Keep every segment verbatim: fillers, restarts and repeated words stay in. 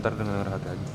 Ntar dengan hati aja.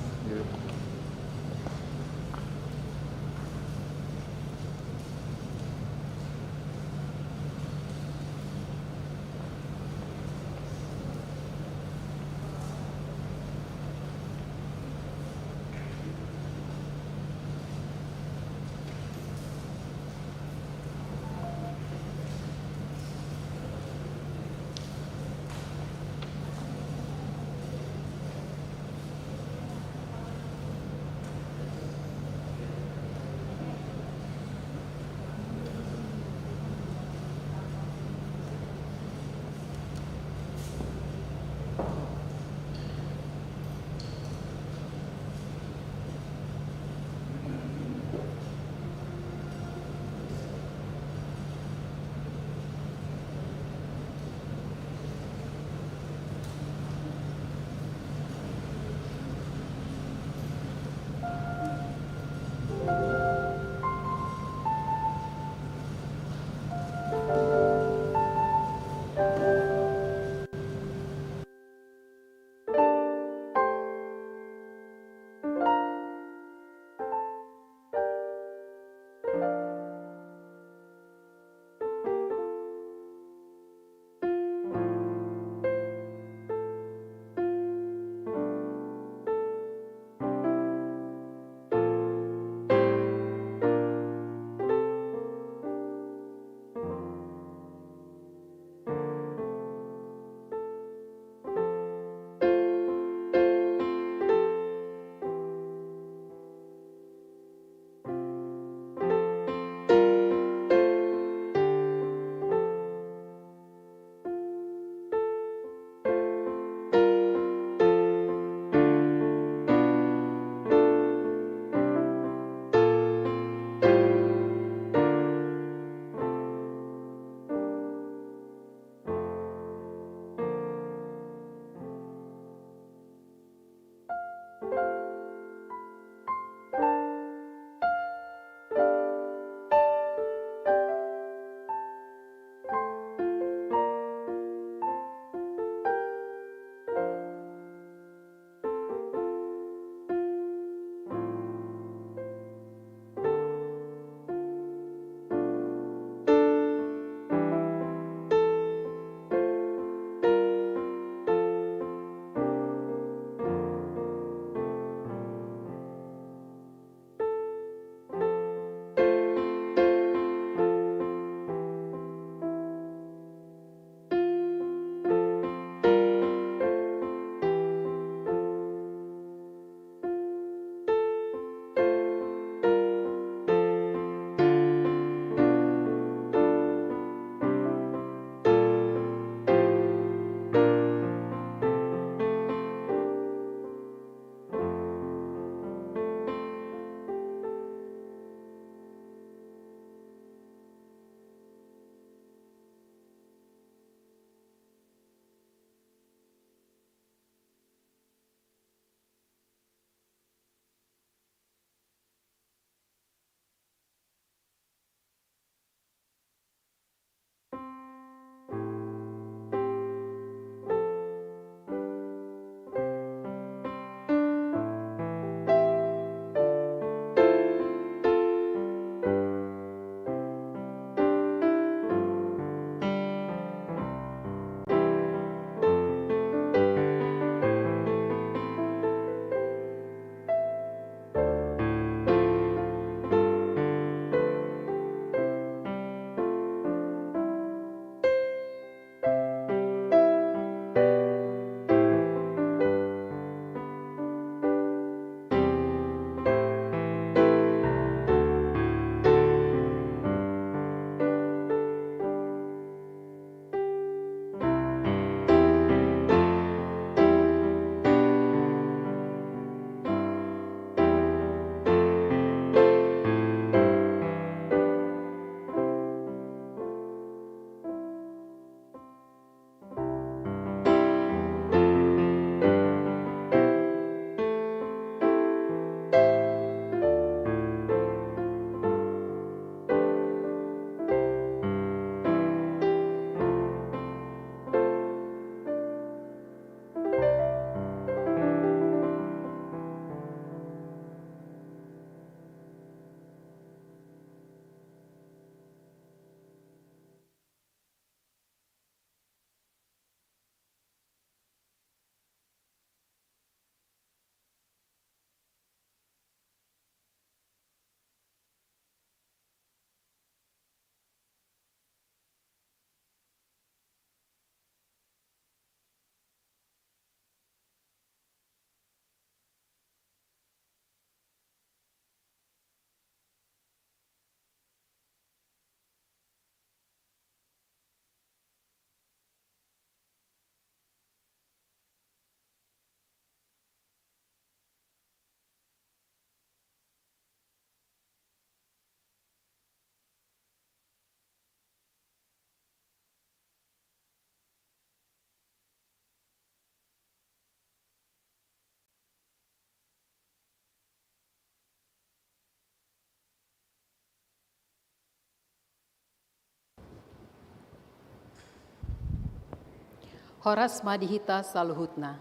Horas ma di hita saluhutna.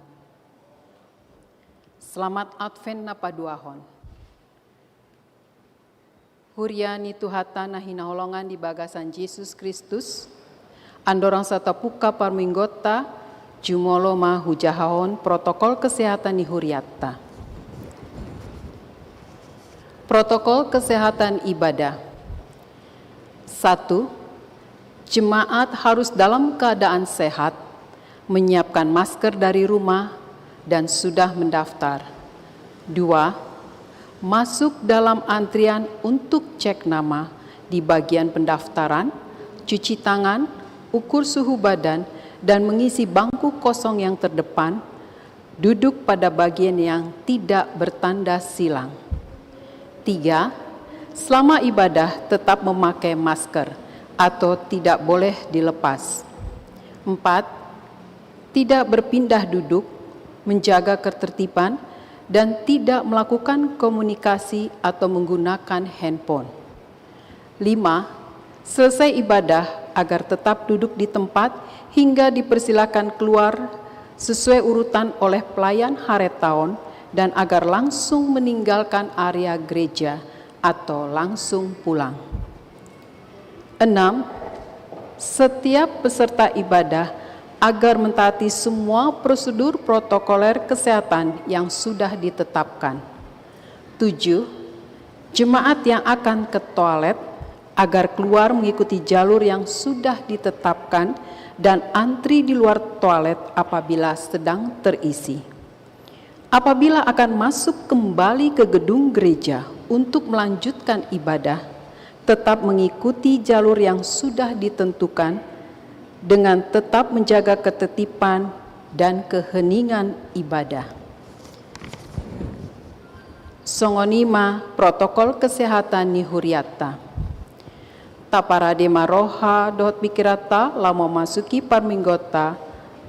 Selamat Advent na paduahon. Huria ni Tuhanta na hinaholongan di bagasan Jesus Kristus, andorang so tapungka parmingguonta, jumolo ma hujahahon protokol kesehatan ni hurianta. Protokol kesehatan ibadah. Satu, jemaat harus dalam keadaan sehat, menyiapkan masker dari rumah, dan sudah mendaftar. Dua, masuk dalam antrian untuk cek nama di bagian pendaftaran, cuci tangan, ukur suhu badan, dan mengisi bangku kosong yang terdepan, duduk pada bagian yang tidak bertanda silang. Tiga, selama ibadah tetap memakai masker atau tidak boleh dilepas. Empat, tidak berpindah duduk, menjaga ketertiban, dan tidak melakukan komunikasi atau menggunakan handphone. Lima, selesai ibadah agar tetap duduk di tempat hingga dipersilakan keluar sesuai urutan oleh pelayan haretaon dan agar langsung meninggalkan area gereja atau langsung pulang. Enam, setiap peserta ibadah agar mentaati semua prosedur protokoler kesehatan yang sudah ditetapkan. Tujuh, jemaat yang akan ke toilet agar keluar mengikuti jalur yang sudah ditetapkan dan antri di luar toilet apabila sedang terisi. Apabila akan masuk kembali ke gedung gereja untuk melanjutkan ibadah, tetap mengikuti jalur yang sudah ditentukan dengan tetap menjaga ketertiban dan keheningan ibadah. Songon i ma protokol kesehatan ni hurianta. Taparade ma roha dohot pingkiranta laho mamasuki parmingguonta,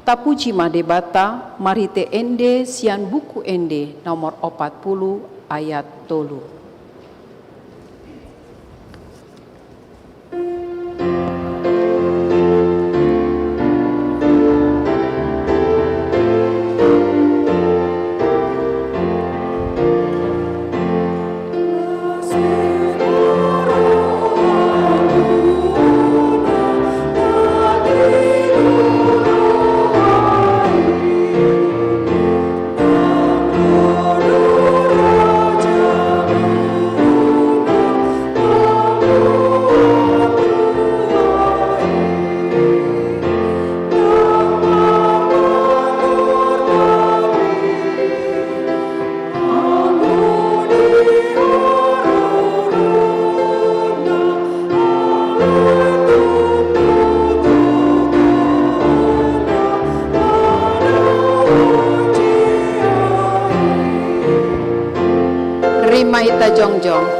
tapuji ma Debata marhite ende sian Buku Ende nomor opat pulu ayat tolu. Rima hita jongjong.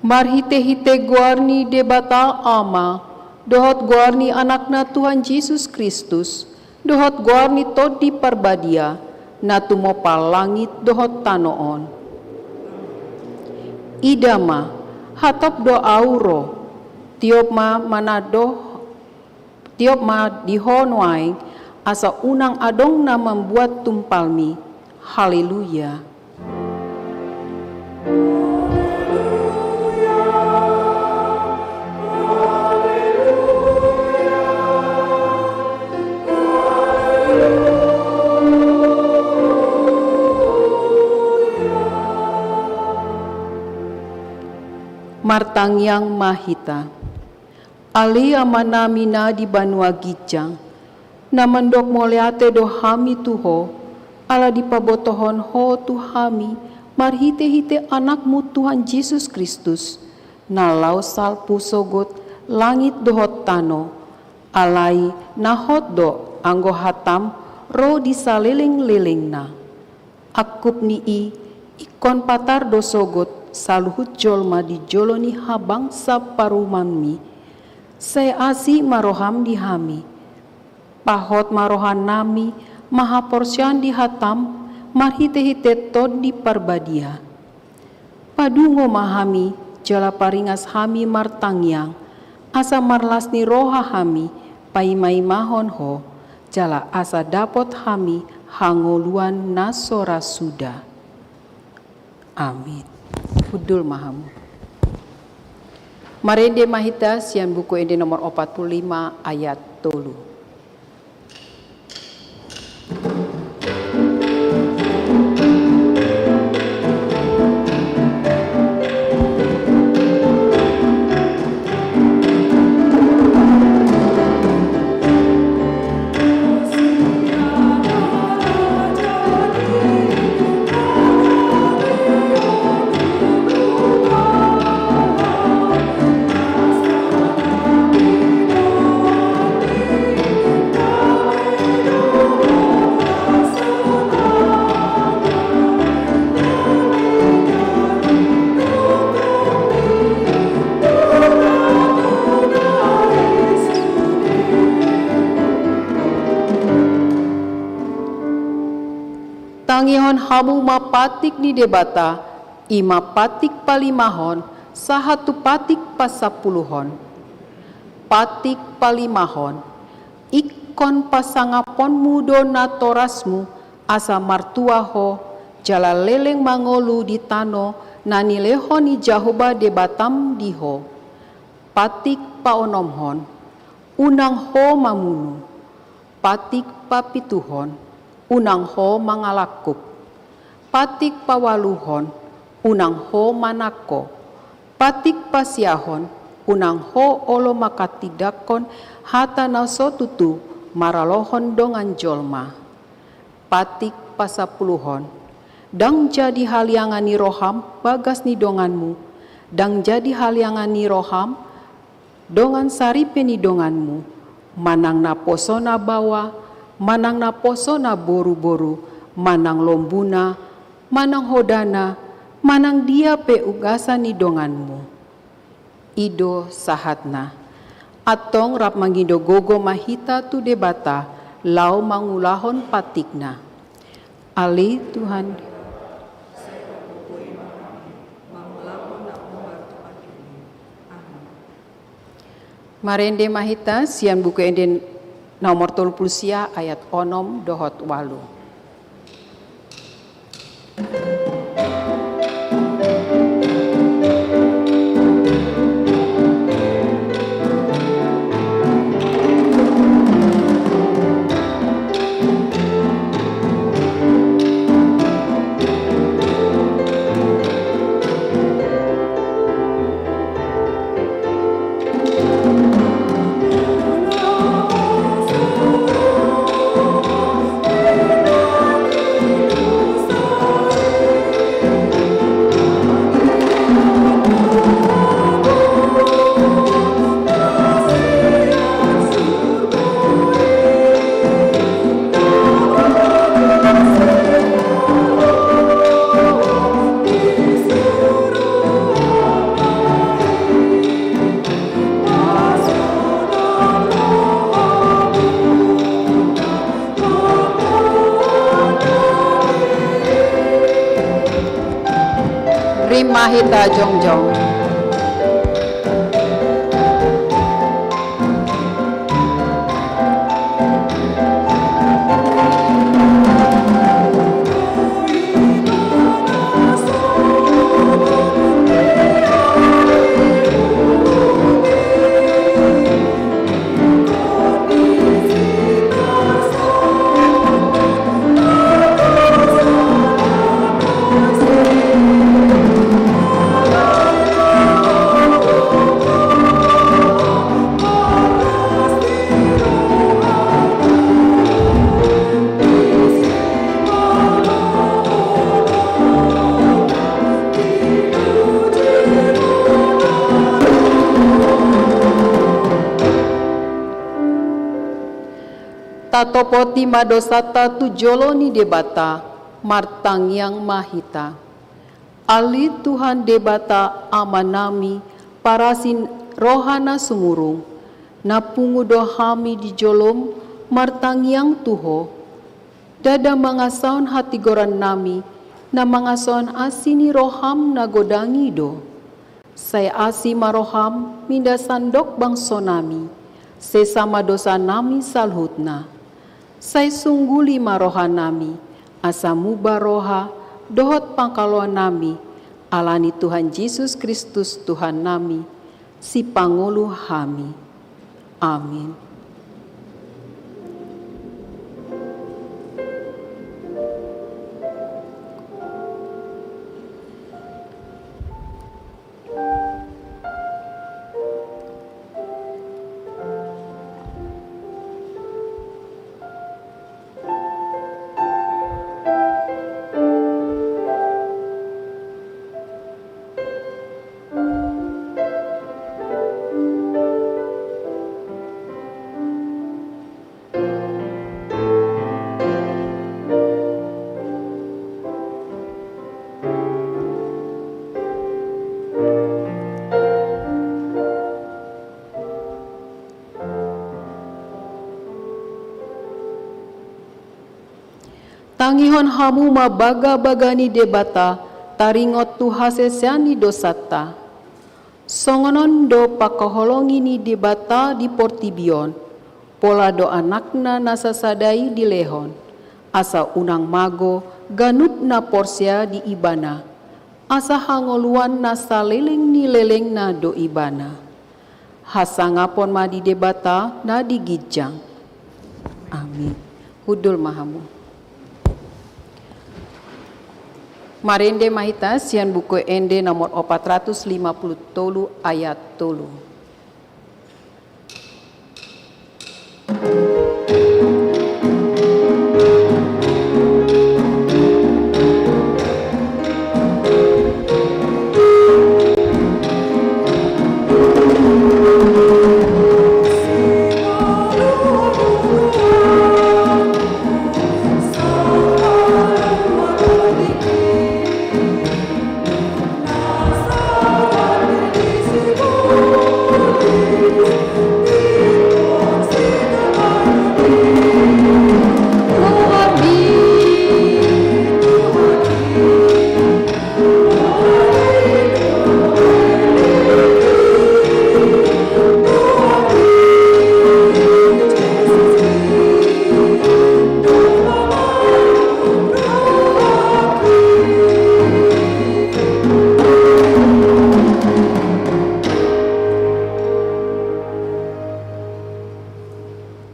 Marhite-hite goar ni Debata Ama, dohot goar ni Anakna Tuhan Jesus Kristus, dohot goar ni Tondi Parbadia, na tumompa langit dohot tano on. Ida ma, hatop do ahu ro, tiop ma manado, tiop ma di ho nuaeng, asa unang adong na mambuat tumpalmi. Haleluya. Martangiang ma hita. Ale Amanami na di banua ginjang, na mandok mauliate do hami tu Ho, ala dipabotohon Ho tu hami marhitehite Anakmu Tuhan Jesus Kristus, na laho salpu sogot langit dohot tano. Alai na hot do anggo hatam ro di salelenglelengna. Angkup ni i ingkon patar do sogot saluhut jolma di jolo ni habangsa parumaenMi. Sai asi ma rohaM di hami. Pahot ma rohanami, marhaporseaon di hatam, marhitehite Tondi Parbadia. Padungo ma hami, jala paringas hami martangiang, asa marlas ni roha hami, paimaimahon Ho, jala asa dapot hami hangoluan na so ra suda. Amin. Hundul ma hamu. Marende ma hita sian Buku Ende nomor opat pulu lima ayat tolu. Tangihon hamu ma patik ni Debata, i ma patik palimahon, sahat tu patik pasampuluhon. Patik palimahon, ingkon pasangaponmu do natorasmu, asa martua ho, jala leleng mangolu di tano na nilehon ni Jahowa Debatam di ho. Patik paonomhon, unang ho mamunu. Patik papituhon, unang ho mangalangkup. Patik paualuhon, unang ho manangko. Patik pasiahon, unang ho olo manghatindanghon hata na so tutu maralohon dongan jolma. Patik pasampuluhon, ndang jadi haliangan ni roham bagas ni donganmu, ndang jadi haliangan ni roham dongan saripe ni donganmu, manang naposona baoa, manang naposona boruboru, manang lombuna, manang hodana, manang dia pe ugasan ni donganmu. I do sahatna. Antong rap mangido gogo ma hita tu Debata, laho mangulahon patikna. Ale Tuhan. Marende ma hita sian Buku Ende nomor tolu pulu sia ayat onom dohot ualu. Rima hita jongjong. Tatopoti ma dosanta tu jolo ni Debata, martangiang ma hita. Ale Tuhan Debata Amanami, parasi roha na sumurung, na pungu do hami di jolom martangiang tu Ho. Ndada mangasahon hatigorannami, na mangasahon asi ni roham na godang i do. Sai asi ma roham minda sandok bangsonami, sesa ma dosanami saluhutna. Sai sungguli ma rohanami, asa muba roha dohot pangkaloannami, ala ni Tuhan Jesus Kristus Tuhannami, Sipangolu hami. Amin. Tangihon hamu ma bagabaga ni Debata, taringot tu hasesean ni dosanta. Songon on do pangkaholongi ni Debata di portibi on, pola do Anakna na sasada i dilehon, asa unang mago ganup na porsea di Ibana, asa hangoluan na saleleng ni lelengna do ibana. Hasangapon ma di Debata na di ginjang. Amin. Hundul ma hamu. Marende ma hita sian Buku Ende nomor opat ratus lima puluh tolu ayat tolu.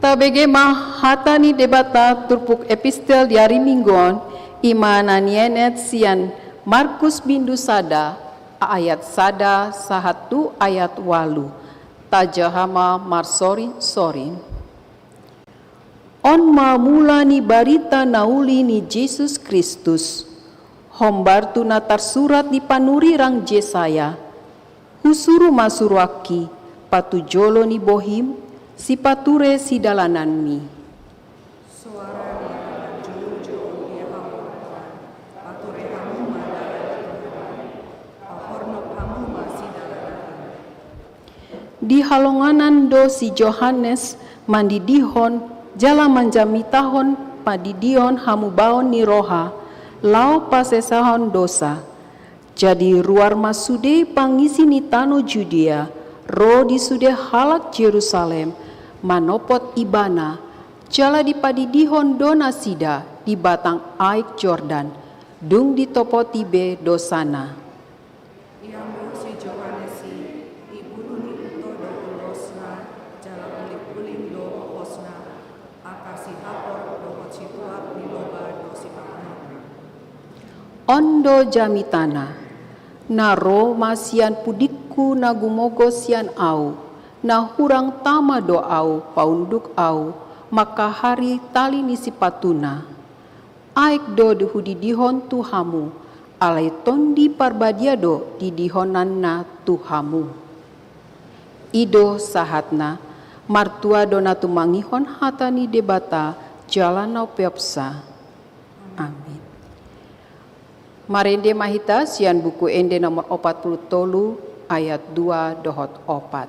Tabege ma hata ni Debata turpuk epistel di ari Minggu on, i ma na nienet sian Markus bindu sada ayat sada sahat tu ayat ualu. Tajaha ma marsorinsorin. On ma mula ni barita na uli ni Jesus Kristus, hombar tu na tarsurat di panurirang Jesaya: Husuru ma suruangki, patujolo ni bohim, sipature sidalananmi. Soara ni na manjouhon dia hamu, pature hamu ma dalan ni Tuhan, pahornop hamu ma sidalananna. Dihalonganan do si Johannes mandidihon jala manjamitahon pandidion hamubaon ni roha, laho pasesahon dosa. Jadi ruar ma sude pangisi ni tano Judea, ro di sude halak Jerusalem, manopot ibana, jala dipadidihon do nasida di batang aek Jordan, dung ditopoti be dosana. Ianggo si Johannes i, ibulung ni ito do ulosna, jala ulinguling do hohosna, angka sihapor dohot situak ni loba do sipanganon. On do jamitana: Na ro ma sian pudingku na gumogo sian ahu, na hurang tama do ahu paunduk ahu, mangkahari tali ni sipatuna. Aek do hudidihon tu hamu, alai Tondi Parbadia do didihonanna tu hamu. I do sahatna. Martua do na tumangihon hata ni Debata jala na umpeopsa. Amin. Marende ma hita sian Buku Ende nomor opat pulu tolu, ayat dua dohot opat.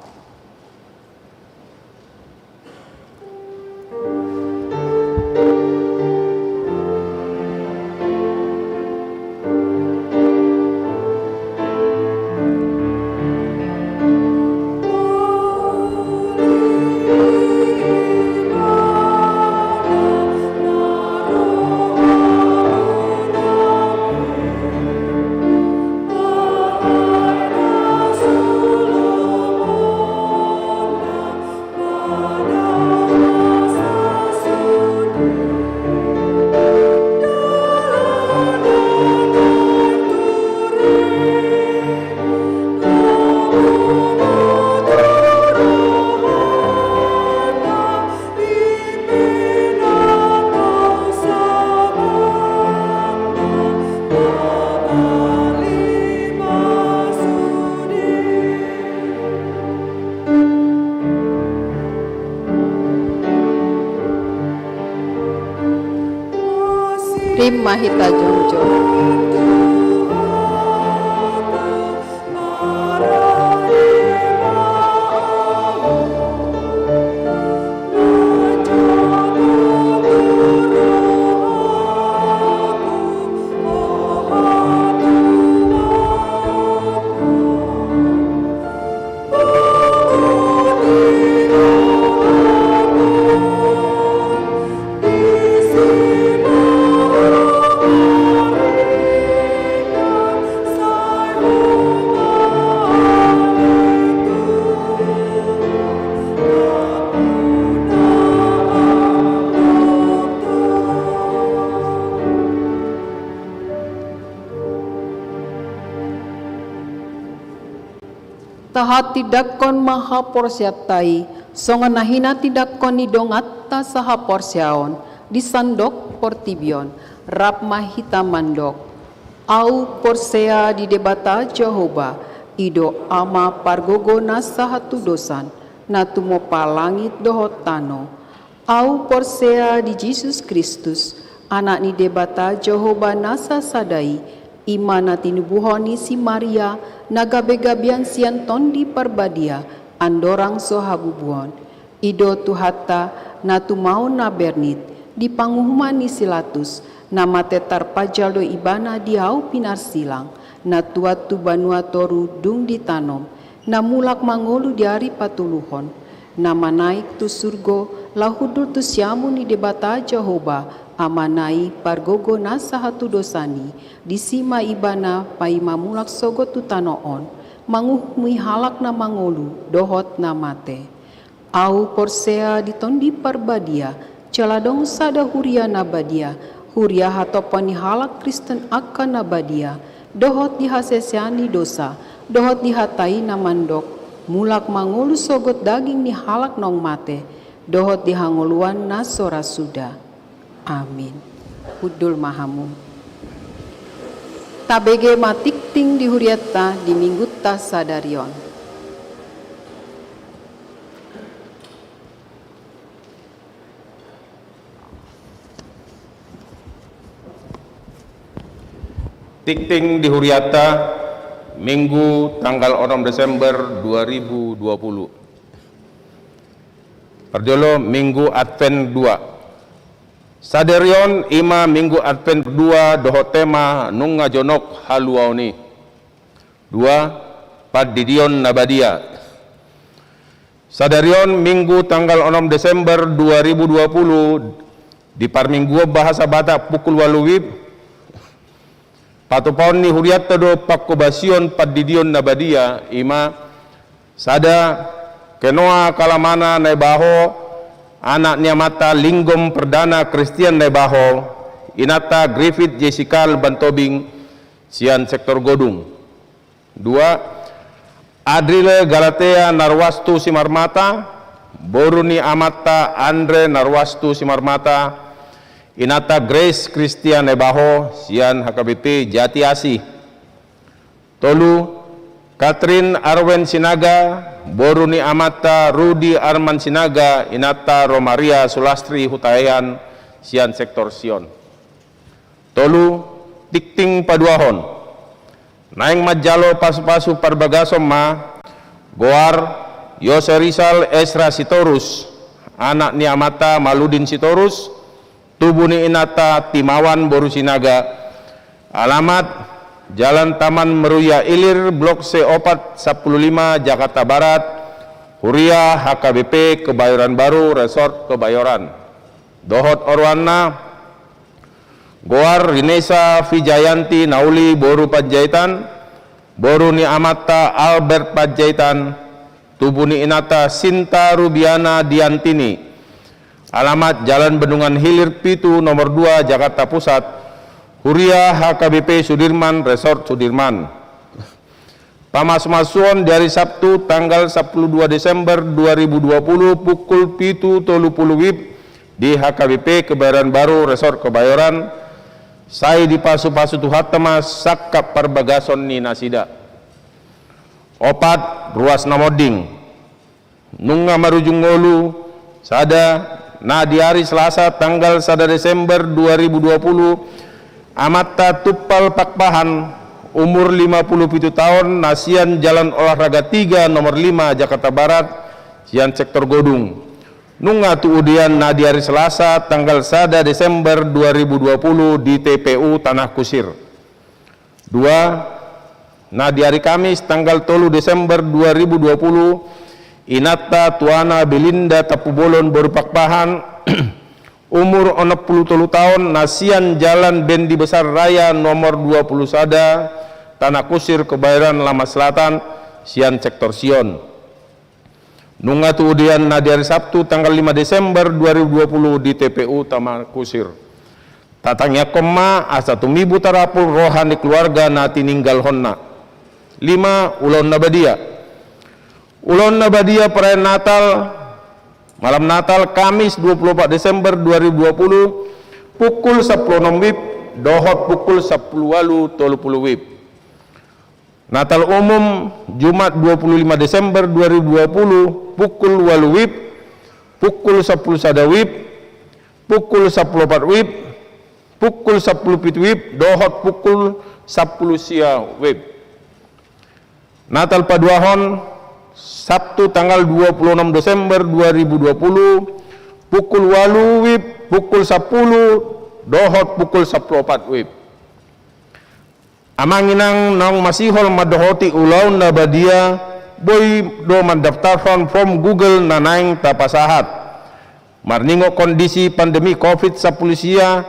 Rima hita jongjong. Tahatindangkon ma haporseaonta i, songon na hinatindangkon ni donganta sahaporseaon di sandok portibi on. Rap ma hita mandok: Ahu porsea di Debata Jahowa, i do Ama pargogo na sahatudosan, na tumompa langit dohot tano. Ahu porsea di Jesus Kristus, Anak ni Debata Jahowa na sasada i, i ma na tinubuhon ni si Maria, na gabe gabean sian Tondi Parbadia, andorang so habubuon. I do Tuhanta, na tumaon na bernit, di panguhuman ni si Latus, na mate tarpajal do Ibana di ahu pinarsilang, na tuat tu banua toru dung ditanom, na mulak mangolu di ari patoluhon, na manaek tu surgo, laho hundul tu siamun ni Debata Jahowa, Amana i pargogo na sahatudosan i, disi ma Ibana paima mulak sogot tu tano on, manguhumi halak na mangolu dohot na mate. Ahu porsea di Tondi Parbadia, jala adong sada huria na badia, huria hatompa ni halak Kristen angka na badia, dohot di hasesean ni dosa, dohot di hata i na mandok, mulak mangolu sogot daging ni halak naung mate, dohot di hangoluan na so ra suda. Amin. Hundul ma hamu. Tabege ma tingting di hurianta di Minggunta sadari on. Tingting di hurianta, Minggu tanggal onom Desember dua ribu dua puluh. Parjolo, Minggu Advent dua. Sadari on i ma Minggu Advent dua dohot tema nunga jonok haluaon i. Dua, Pandidion na Badia. Sadari on Minggu tanggal onom Desember dua ribu dua puluh, di parmingguon bahasa Batak pukul ualu WIB, patupaon ni hurianta do pangkobasion pandidion na badia, i ma: Sada, kenoa kalamana Naibaho, anak ni amanta Linggom Perdana Christian Naibaho, inanta Griffith Jessica Lubantobing, sian sektor Godung. Dua, Adrile Galatea Narwastu Simarmata, boru ni amanta Andre Narwastu Simarmata, inanta Grace Christian Naibaho, sian H K B P Jati Asih. Tolu, Catherine Arwen Sinaga, boru ni amanta Rudi Arman Sinaga, inanta Romaria Sulastri Hutahian, sian sektor Sion. Tolu, tingting paduahon. Naeng manjalo pasupasu parbagason ma, goar Yose Rizal Esra Sitorus, anak ni amanta Maludin Sitorus, tubu ni inanta Timawan boru Sinaga, alamat Jalan Taman Meruya Ilir, Blok C opat, sampulu lima, Jakarta Barat, huria H K B P Kebayoran Baru, Resort Kebayoran. Dohot oroanna, goar Rinesa Vijayanti Nauli boru Panjaitan, boru ni amanta Albert Panjaitan, tubu ni inanta Sinta Rubiana Diantini. Alamat Jalan Bendungan Hilir pitu nomor dua, Jakarta Pusat, huria H K B P Sudirman, Resort Sudirman. Pamasumasuon di ari Sabtu tanggal sampulu dua Desember dua ribu dua puluh pukul pitu tolu puluh WIB di H K B P Kebayoran Baru, Resort Kebayoran, sai dipasupasu Tuhanta ma sangkap parbagason ni nasida. Opat, ruas na monding. Nunga marujung ngolu, sada, na di ari Selasa tanggal sada Desember dua ribu dua puluh, amanta Tumpal Pakpahan, umur lima puluh pitu taon, na sian Jalan Olahraga tiga nomor lima, Jakarta Barat, sian sektor Godung. Nunga tuudian, na di ari Selasa tanggal sada Desember dua ribu dua puluh di T P U Tanah Kusir. Dua, na di ari Kamis tanggal tolu Desember dua ribu dua puluh, inanta Tuana Belinda Tampubolon boru Pakpahan, umur onom puluh tolu taon, na sian Jalan Bendi Besar Raya nomor dua puluh sada, Tanah Kusir, Kebayoran Lama Selatan, sian sektor Sion. Nunga tuudian, na di ari Sabtu tanggal lima Desember dua ribu dua puluh di T P U Tanah Kusir. Tatangiangkon ma asa tumibu tarapul roha ni keluarga na tininggalhonna. Lima, ulaon na badia. Ulaon na badia perayaan Natal, malam Natal, Kamis dua puluh opat Desember dua ribu dua puluh, pukul sampulu onom WIB dohot pukul sampulu ualu tolu puluh WIB. Natal umum, Jumat dua puluh lima Desember dua ribu dua puluh, pukul ualu WIB, pukul sampulu sada WIB, pukul sampulu opat WIB, pukul sampulu pitu WIB, dohot pukul sampulu sia WIB. Natal paduahon, Sabtu tanggal dua puluh onom Desember dua ribu dua puluh, pukul ualu WIB, pukul sampulu, dohot pukul sampulu opat WIB. Amang inang naung masihol mandohoti ulaon na badia, boi do mandaftarhon form Google na naeng tapasahat. Marningot kondisi pandemi covid sampulu sia,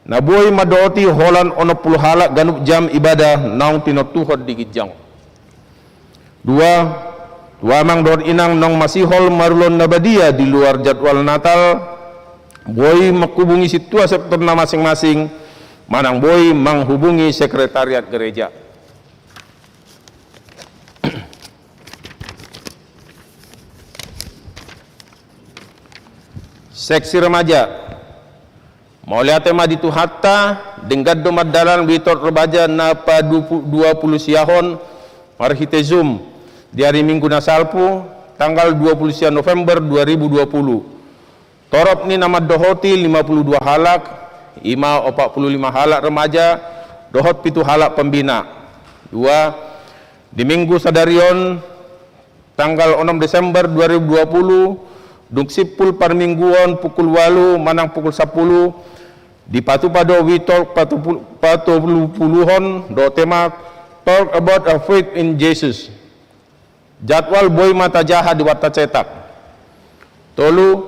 na boi mandohoti holan onom puluh halak ganup jam ibadah naung tinontuhon di ginjang. Dua, tu amang dohot inang naung masihol marulaon na badia di luar jadwal Natal, boi manghubungi sintua sektorna masing-masing, manang boi manghubungi sekretariat gereja. Seksi remaja. Mauliate ma di Tuhanta, denggan do mardalan Witor Remaja na padupu-, dua puluh siahon marhite Zoom di ari Minggu na salpu, tanggal dua puluh sia November dua ribu dua puluh. Torop ni na mandohoti lima puluh dua halak, i ma opat puluh lima halak remaja, dohot pitu halak pembina. Dua, di Minggu sadari on, tanggal onom Desember dua ribu dua puluh, dung simpul parmingguon pukul ualu manang pukul sampulu, dipatupa do WeTalk patopul-, patopulupuluhon dohot tema Talk About Our Faith in Jesus. Jadwal boi ma tajaha di warta cetak. Tolu,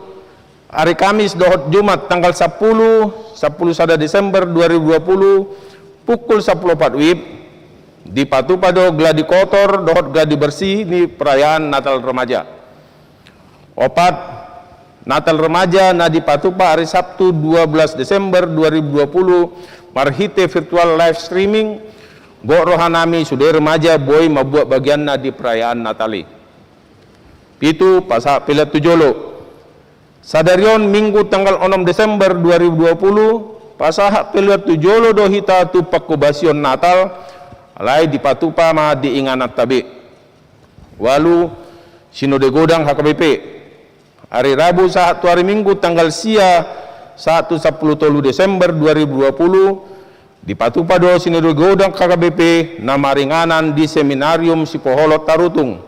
ari Kamis dohot Jumat tanggal sampulu, sampulu sada Desember dua ribu dua puluh, pukul sampulu opat WIB, dipatupa do gladi kotor dohot gladi bersih ni perayaan Natal Remaja. Opat, Natal Remaja na dipatupa ari Sabtu dua belas Desember dua ribu dua puluh marhite virtual live streaming, gok rohanami sude remaja boi mambuat bagianna di perayaan Natal i. Pitu, pasahat pelean tu jolo. Sadari on Minggu tanggal onom Desember dua ribu dua puluh, pasahat pelean tu jolo do hita tu panghobasion Natal, alai dipatupa ma di ingananta be. Ualu, Sinode Godang H K B P. Ari Rabu sahat tu ari Minggu tanggal sia sahat tu sampulu tolu Desember dua ribu dua puluh, dipatupa do Sinode Godang H K B P na maringanan di Seminarium Sipoholot Tarutung.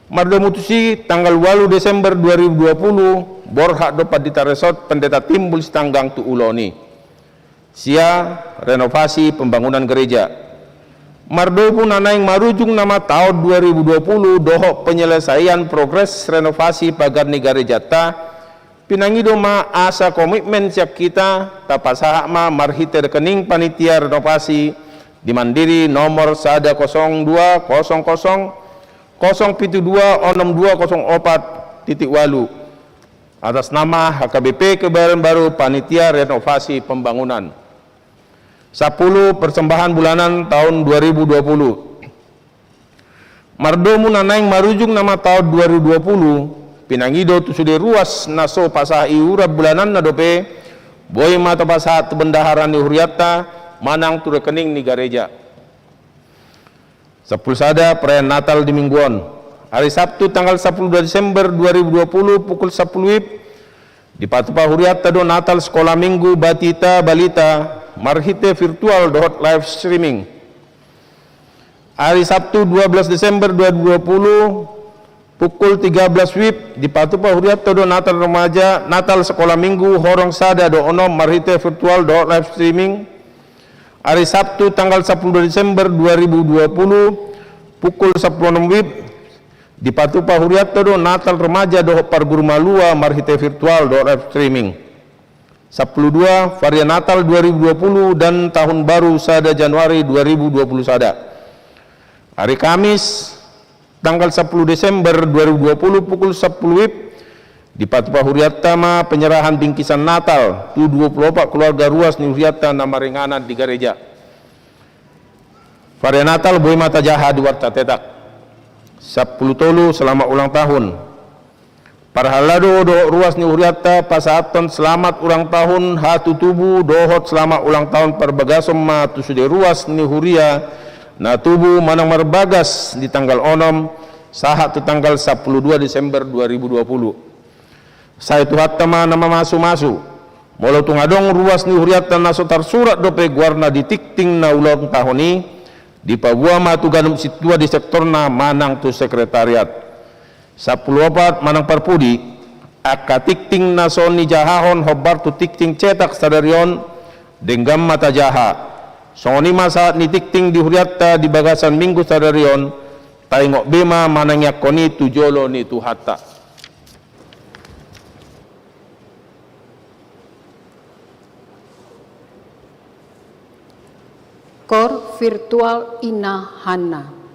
Mardomu tusi, tanggal ualu Desember dua ribu dua puluh, borhat do Pandita Resort Pendeta Timbul Sitanggang tu ulaon i. Sia, renovasi pembangunan gereja. Mardomu na naeng marujung nama taon dua ribu dua puluh dohot penyelesaian progres renovasi pagar ni garejanta, pinangido ma asa komitmen sian hita, tapasahat ma marhite rekening panitia renovasi di Mandiri nomor sada kosong dua kosong kosong kosong pitu dua onom dua kosong opat titik ualu. Atas nama H K B P Kebayoran Baru, Panitia Renovasi Pembangunan. Sampulu, persembahan bulanan taon dua ribu dua puluh. Mardomu na naeng marujung nama taon dua ribu dua puluh, pinangido tu sude ruas na so pasahat iuran bulananna dope, boi ma tapasahat tu bendahara ni hurianta manang tu rekening ni gareja. Sampulu sada, perayaan Natal di minggu on. Ari Sabtu tanggal sampulu dua Desember dua ribu dua puluh pukul sampulu WIB, dipatupa hurianta do Natal Sekolah Minggu Batita Balita marhite virtual dohot live streaming. Ari Sabtu dua belas Desember dua ribu dua puluh pukul tiga belas WIB, dipatupa hurianta do Natal Remaja, Natal Sekolah Minggu horong sada dohot onom marhite virtual dohot live streaming. Ari Sabtu tanggal sampulu dua Desember dua ribu dua puluh pukul sampulu onom WIB, dipatupa hurianta do Natal Remaja dohot parguru malua marhite virtual dohot live streaming. Sampulu dua, varian Natal dua ribu dua puluh dan Tahun Baru sada Januari dua ribu dua puluh sada. Ari Kamis tanggal sampulu Desember dua ribu dua puluh pukul sampulu WIB, dipatupa hurianta ma penyerahan bingkisan Natal tu dua puluh opat keluarga ruas ni hurianta na maringanan di gareja. Varian Natal boi ma tajaha di warta cetak. Sampulu tolu, selamat ulang tahun. Parhalado dohot ruas ni hurianta pasahathon selamat ulang tahun hatutubu dohot selamat ulang tahun parbagason ma tu sude ruas ni huria na tubu manang marbagas di tanggal onom sahat tu tanggal sampulu dua Desember dua ribu dua puluh. Sai Tuhanta ma na mamasumasu. Molo tung adong ruas ni hurianta na so tarsurat dope goarna di tingting na ulang tahun i, dipaboa ma tu ganup sintua di sektorna manang tu sekretariat. Sampulu opat, manang parpudi, angka tingting na so nijahahon hombar tu tingting cetak sadari on, denggan ma tajaha. Songon i ma sahat ni tingting di hurianta di bagasan minggu sadari on, taingot be ma manangiangkon i tu jolo ni Tuhanta. Koor virtual Ina Hanna.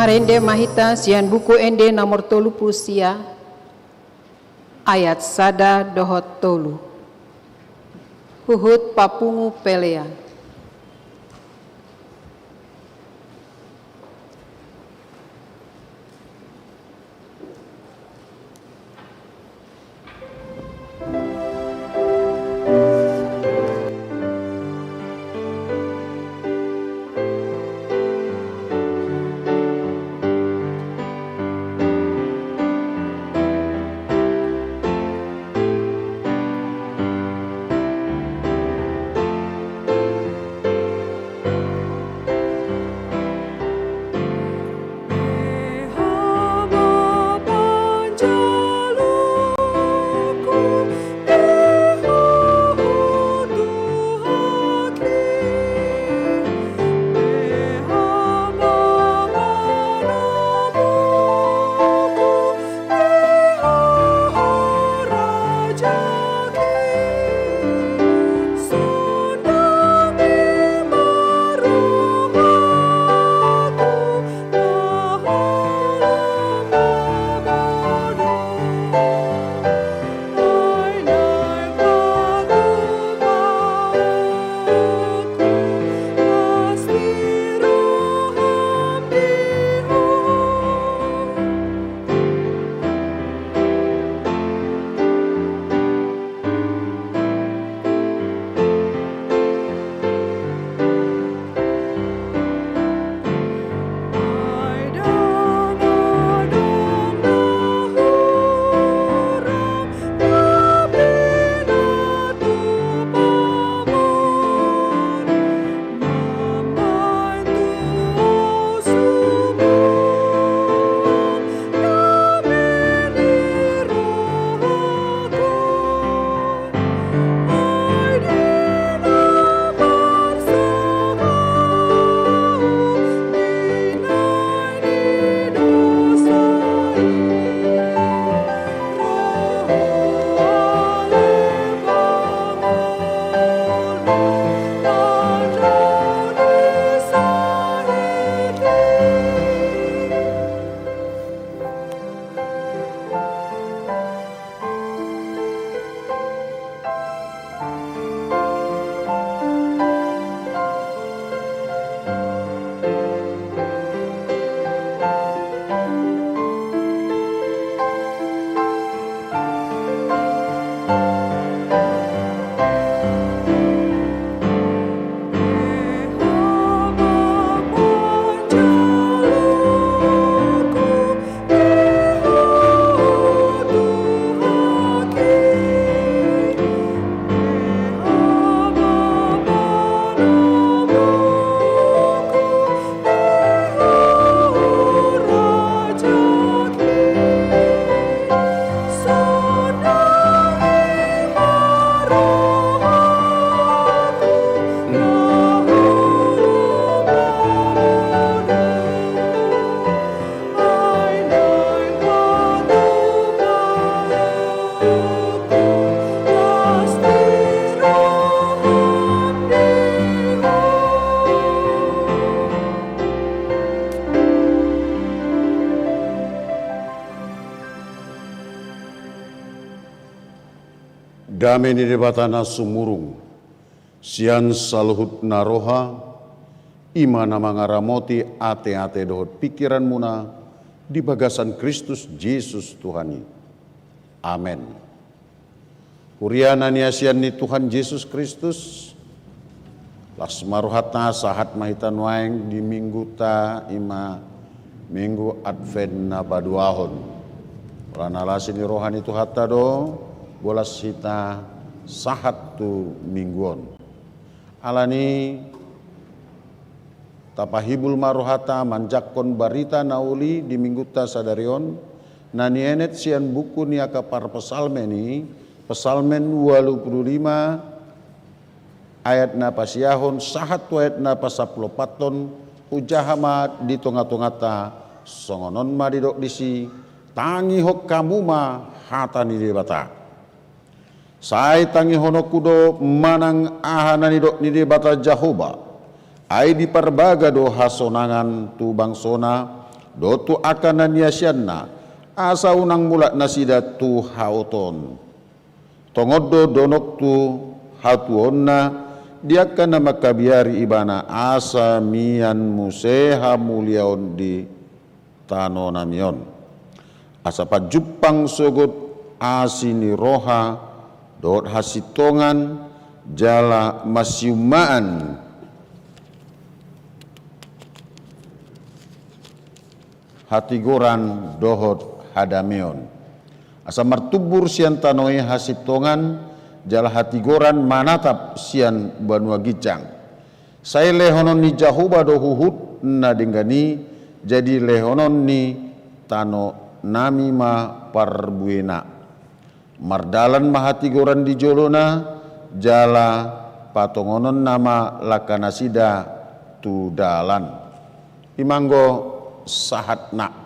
Marende ma hita sian Buku Ende nomor tolu pulu sia, ayat sada dohot tolu. Huhut papungu pelean. Dame ni Debata na sumurung sian saluhut na roha, i ma na mangaramoti ateate dohot pingkiranmuna di bagasan Kristus Jesus Tuhan i. Amen. Huria na niasian ni Tuhan Jesus Kristus, las ma rohanta, sahat ma hita nuaeng di mingguta, i ma minggu Advent na paduahon. Ala na las i ni roha ni Tuhanta do, bolas hita sahat tu minggu on. Alani i, tapahibul ma rohanta manjangkon barita na uli di mingguta sadari on, na nienet sian buku ni angka parpsalmen i, Psalmen ualu pulu lima, ayat na pasiahon sahat tu ayat na pasampulu opat on, hujaha ma di tongatonganta, songon on ma didok disi: Tangihon hamu ma hata ni Debata. Sai tangihononku do manang aha na nidok ni Debata Jahowa. Ai diparbaga do hasonangan tu bangsona, dohot tu angka na niasianna, asa unang mulak nasida tu haoton. Tongon do donok tu hatuaonna di angka na mangkabiari ibana, asa mian muse hamuliaon di tano nami on. Asa pajumpang sogot asi ni roha dohot hasintongan jala masiummaan hatigoran dohot hadameon. Asa martumbur sian tano i hasintongan jala hatigoran manatap sian banua ginjang. Sai lehonon ni Jahowa do huhut na denggan i, jadi lehonon ni tano nami ma parbuena. Mardalan ma hatigoran di jolona, jala patongononna ma langka nasida tu dalan. I ma anggo sahatna.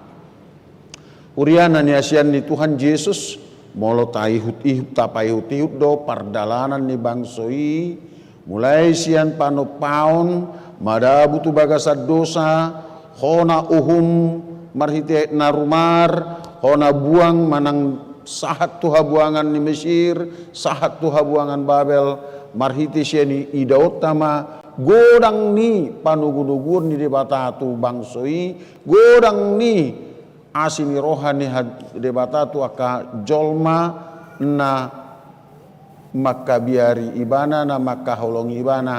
Huria na niasian ni Tuhan Jesus, molo taihut-ihut, tapaihut-ihut do pardalanan ni bangso i, mulai sian panompaon, madabu tu bagasan dosa, hona uhum marhite na rumar, hona buang manang sahat tu habuangan ni Mesir, sahat tu habuangan Babel, marhite sian i idaonta ma godang ni panogunoguon ni Debata tu bangso i, godang ni asi ni roha ni ha-, Debata tu angka jolma na mangkabiari ibana, na mangkaholongi ibana,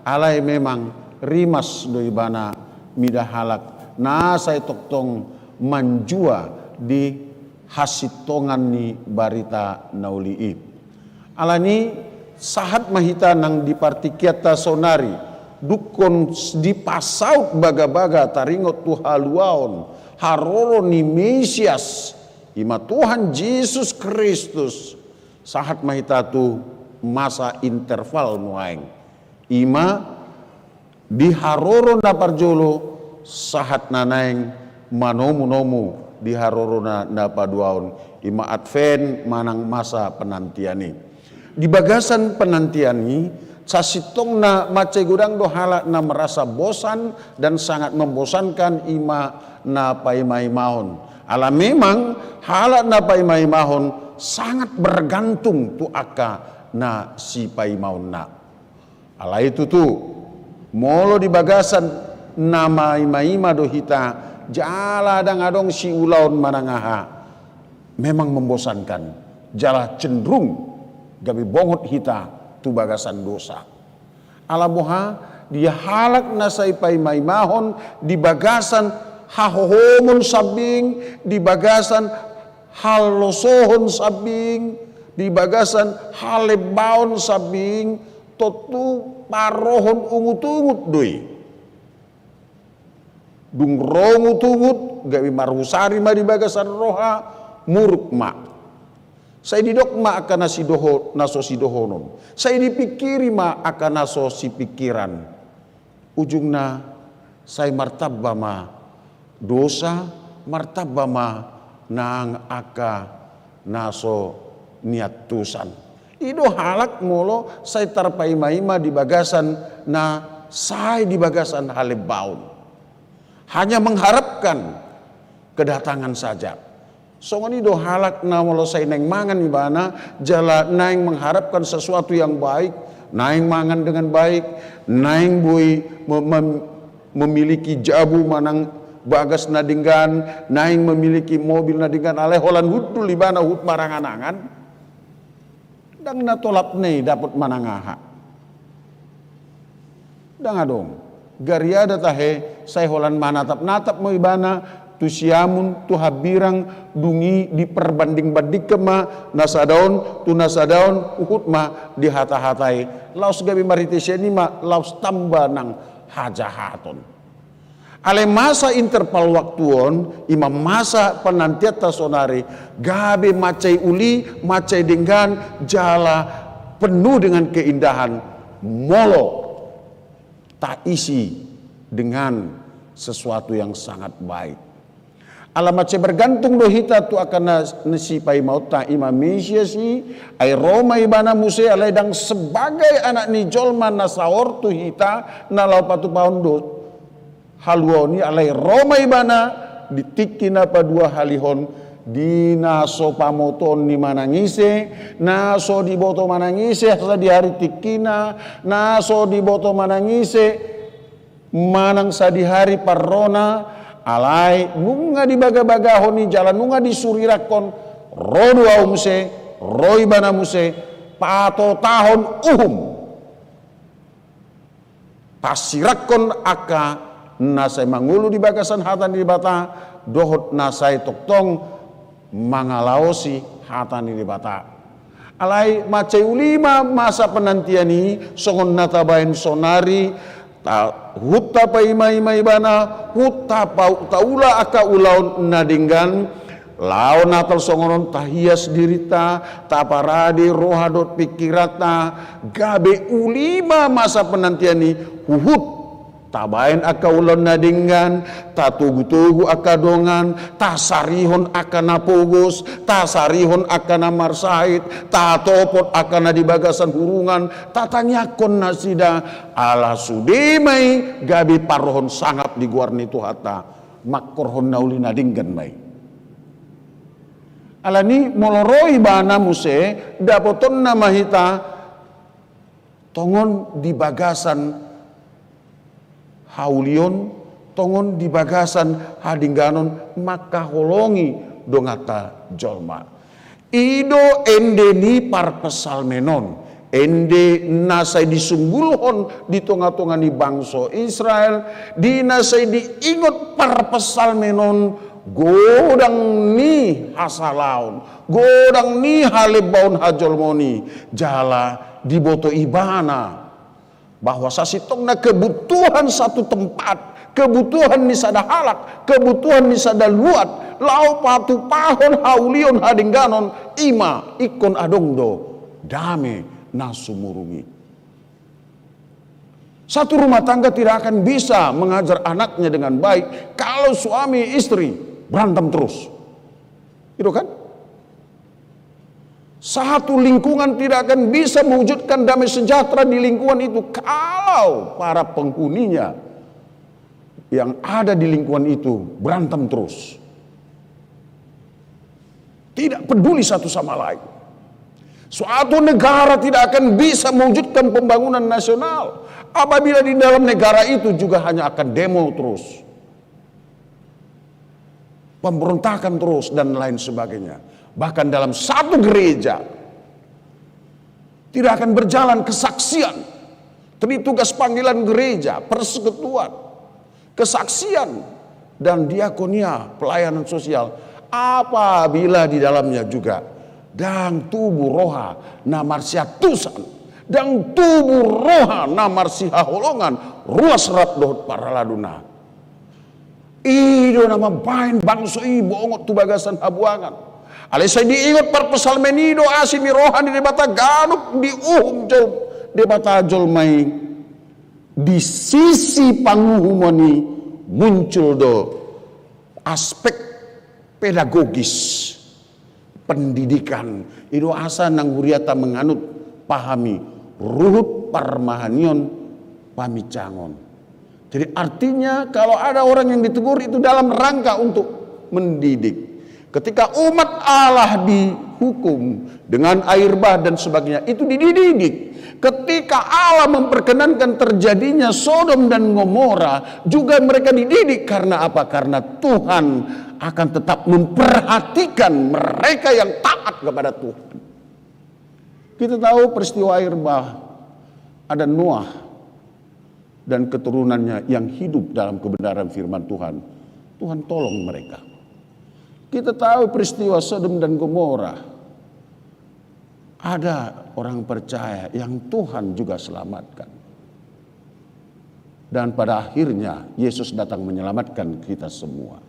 alai memang rimas do ibana mida halak na sai tongtong manjua di hasintongan ni barita na uli i. Alani, sahat ma hita nang di partingkianta saonari, dungkon dipasaut bagabaga taringot tu haluaon haroro ni Mesias, i ma Tuhan Jesus Kristus, sahat ma hita tu masa interval nuaeng. I ma di haroro na parjolo, sahat na naeng manomunomu di haroro na, na paduahon, i ma Advent manang masa penantian i. Di bagasan penantian i, sasintongna mansai godang do halak na merasa bosan dan sangat membosankan, i ma na paimaimahon. Ala memang halak na paimaimahon sangat bergantung tu angka na sipaimaonna. Alai tutu, molo di bagasan na maimaima do hita, jala ndang adong siulaon manang aha, memang membosankan, jala cenderung gabe bongot hita tu bagasan dosa. Ala boha, di halak na sai paimaimahon di bagasan hahohomon sambing, di bagasan halosohon sambing, di bagasan halembaon sambing, tontu parrohon ungutungut do i. Dung ro ungutungut, gabe marhusari ma di bagasan roha, muruk ma. Sai didok ma angka na sidoho-, na so sidohonon. Sai dipingkiri ma angka na so sipingkiran. Ujungna sai martamba ma dosa, martamba ma nang angka na so niantusan. I do halak molo sai tarpaimaima di bagasan na sai di bagasan halembaon. Hanya mengharapkan kedatangan saja. Songon i do halak na molo sai naeng mangan ibana, jala naeng mengharapkan sesuatu yang baik, naeng mangan dengan baik, naeng boi me-, mem-, memiliki jabu manang bagas na denggan, naeng memiliki mobil na denggan, alai holan hundul ibana huhut marangan-angan. Ndang na tolapna i dapot manang aha. Ndang adong. Gariada tahe, sai holan manatap-natap ma ibana tu siamun, tu hambirang, dung i diperbanding-bandingkan ma na sada on tu na sada on, huhut ma dihata-hatai. Laos gabe marhite sian i ma laos tamba nang hajahaton. Alai masa interval waktu on, i ma masa penantianta saonari, gabe mansai uli, mansai denggan, jala penuh dengan keindahan, molo taisi dengan sesuatu yang sangat baik. Ala mansai bergantung do hita tu angka na, na sipaimaonta, i ma Mesias i, ai ro ma ibana muse, alai ndang sebagai anak ni jolma na saor tu hita, na laho patupahon do haluaon i, alai ro ma ibana Di tingki na paduahalihon, di na so pamotoon ni manang ise, na so diboto manang ise sadihari tingkina, na so diboto manang ise manang sadihari parrona, alai nunga dibagabagahon i jala nunga disurirangkon, ro do ahu muse, ro ibana muse, patotahon uhum. Pasirangkon angka na sai mangolu di bagasan hata ni Debata, dohot na sai tongtong mangalaosi hata ni Debata. Alai mansai uli ma masa penantian i, songon na tabaen sonari, ta-, huhut tapaimaima ibana, huhut tapa-, taula angka ulaon na denggan, laho Natal songon on tahias dirinta, taparade roha dohot pingkiranta, gabe uli ma masa penantian i, huhut tabaen angka ulaon na denggan, tatogutogu angka dongan, tasarihon angka na pogos, tasarihon angka na marsahit, tatopot angka na di bagasan hurungan, tatangiangkon nasida, ala sude ma i gabe parrohahon sangap di goar ni Tuhanta. Mangkorhon na uli na denggan ma i. Alani molo ro ibana muse, dapotonna ma hita tongon di bagasan haulion, tongon di bagasan hadengganon mangkaholongi donganta jolma. I do ende ni parpsalmen on, ende na sai disunggulhon di tongatonga ni bangso Israel, di na sai diingot parpsalmen on godang ni hasalaon, godang ni halembaon hajolmaon i, jala diboto ibana bahwa sasintongna kebutuhan satu tempat, kebutuhan ni sada halak, kebutuhan ni sada luat, laho patupahon haulion hadengganon, i ma ingkon adong do dame na sumurung i. Satu rumah tangga tidak akan bisa mengajar anaknya dengan baik kalau suami istri berantem terus. Gitu kan? Satu lingkungan tidak akan bisa mewujudkan damai sejahtera di lingkungan itu kalau para penghuninya yang ada di lingkungan itu berantem terus. Tidak peduli satu sama lain. Suatu negara tidak akan bisa mewujudkan pembangunan nasional apabila di dalam negara itu juga hanya akan demo terus, pemberontakan terus, dan lain sebagainya. Bahkan dalam satu gereja tidak akan berjalan kesaksian, tritugas panggilan gereja, persekutuan, kesaksian, dan diakonia, pelayanan sosial, apabila di dalamnya juga ndang tubu roha na marsiantusan, ndang tubu roha na marsihaholongan, ruas rap dohot paraladona. I do na mambaen bangso i bongot tu bagasan habuangan. Alai sai diingot parpsalmen i do asi ni roha ni Debata ganup diuhum jol-, Debata jolma i. Di sisi panguhumon i muncul do aspek pedagogis, pendidikan. I do asa nang huriata manganut pahami ruhut parmahanion paminsangon. Jadi artinya kalau ada orang yang ditegur itu dalam rangka untuk mendidik. Ketika umat Allah dihukum dengan air bah dan sebagainya, itu dididik. Ketika Allah memperkenankan terjadinya Sodom dan Gomora, juga mereka dididik. Karena apa? Karena Tuhan akan tetap memperhatikan mereka yang taat kepada Tuhan. Kita tahu peristiwa air bah, ada Noah dan keturunannya yang hidup dalam kebenaran firman Tuhan. Tuhan tolong mereka. Kita tahu peristiwa Sodom dan Gomora. Ada orang percaya yang Tuhan juga selamatkan. Dan pada akhirnya Yesus datang menyelamatkan kita semua.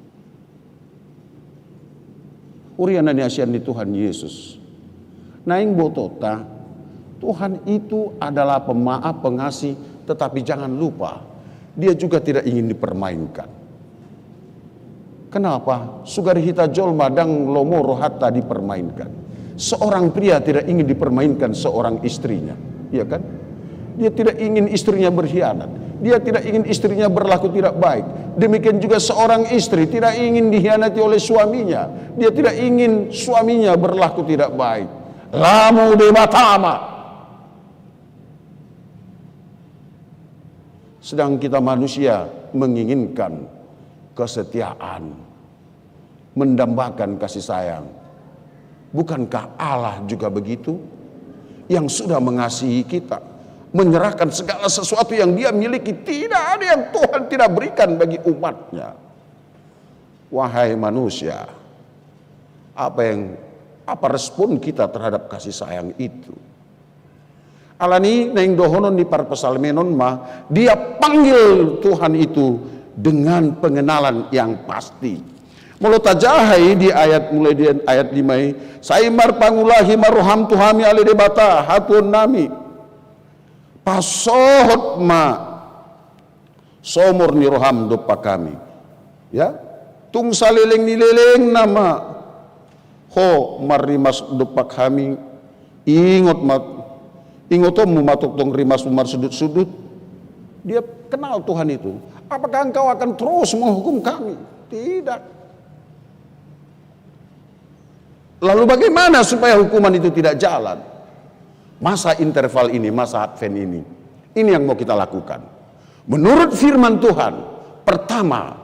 Huria na niasian ni Tuhan Yesus. Naeng botota, Tuhan itu adalah pemaaf, pengasih, tetapi jangan lupa, Dia juga tidak ingin dipermainkan. Kenapa? Sugar hita jolma ndang lomo rohanta dipermainkan. Seorang pria tidak ingin dipermainkan seorang istrinya, ya kan? Dia tidak ingin istrinya berkhianat. Dia tidak ingin istrinya berlaku tidak baik. Demikian juga seorang istri tidak ingin dikhianati oleh suaminya. Dia tidak ingin suaminya berlaku tidak baik. Lamu Debata ma. Sedang kita manusia menginginkan kesetiaan, mendambakan kasih sayang. Bukankah Allah juga begitu? Yang sudah mengasihi kita, menyerahkan segala sesuatu yang Dia miliki. Tidak ada yang Tuhan tidak berikan bagi umat-Nya. Wahai manusia, apa yang, apa respon kita terhadap kasih sayang itu? Alani naeng dohonon ni parpsalmen on ma, dia panggil Tuhan itu dengan pengenalan yang pasti. Molo tajaha i di ayat, mulai di ayat lima i, sai marpangulahi ma roham tu hami ale Debata, hatuonnami. Pasohot ma somor ni roham dompak hami. Ya, tung saleleng ni lelengna ma Ho marrimas dompak hami, ingot ma, ingotonmu ma tongtong rimasmu marsundut-sundut. Dia kenal Tuhan itu. Apakah Engkau akan terus menghukum kami? Tidak. Lalu bagaimana supaya hukuman itu tidak jalan? Masa interval ini, masa Advent ini, ini yang mau kita lakukan. Menurut firman Tuhan, pertama,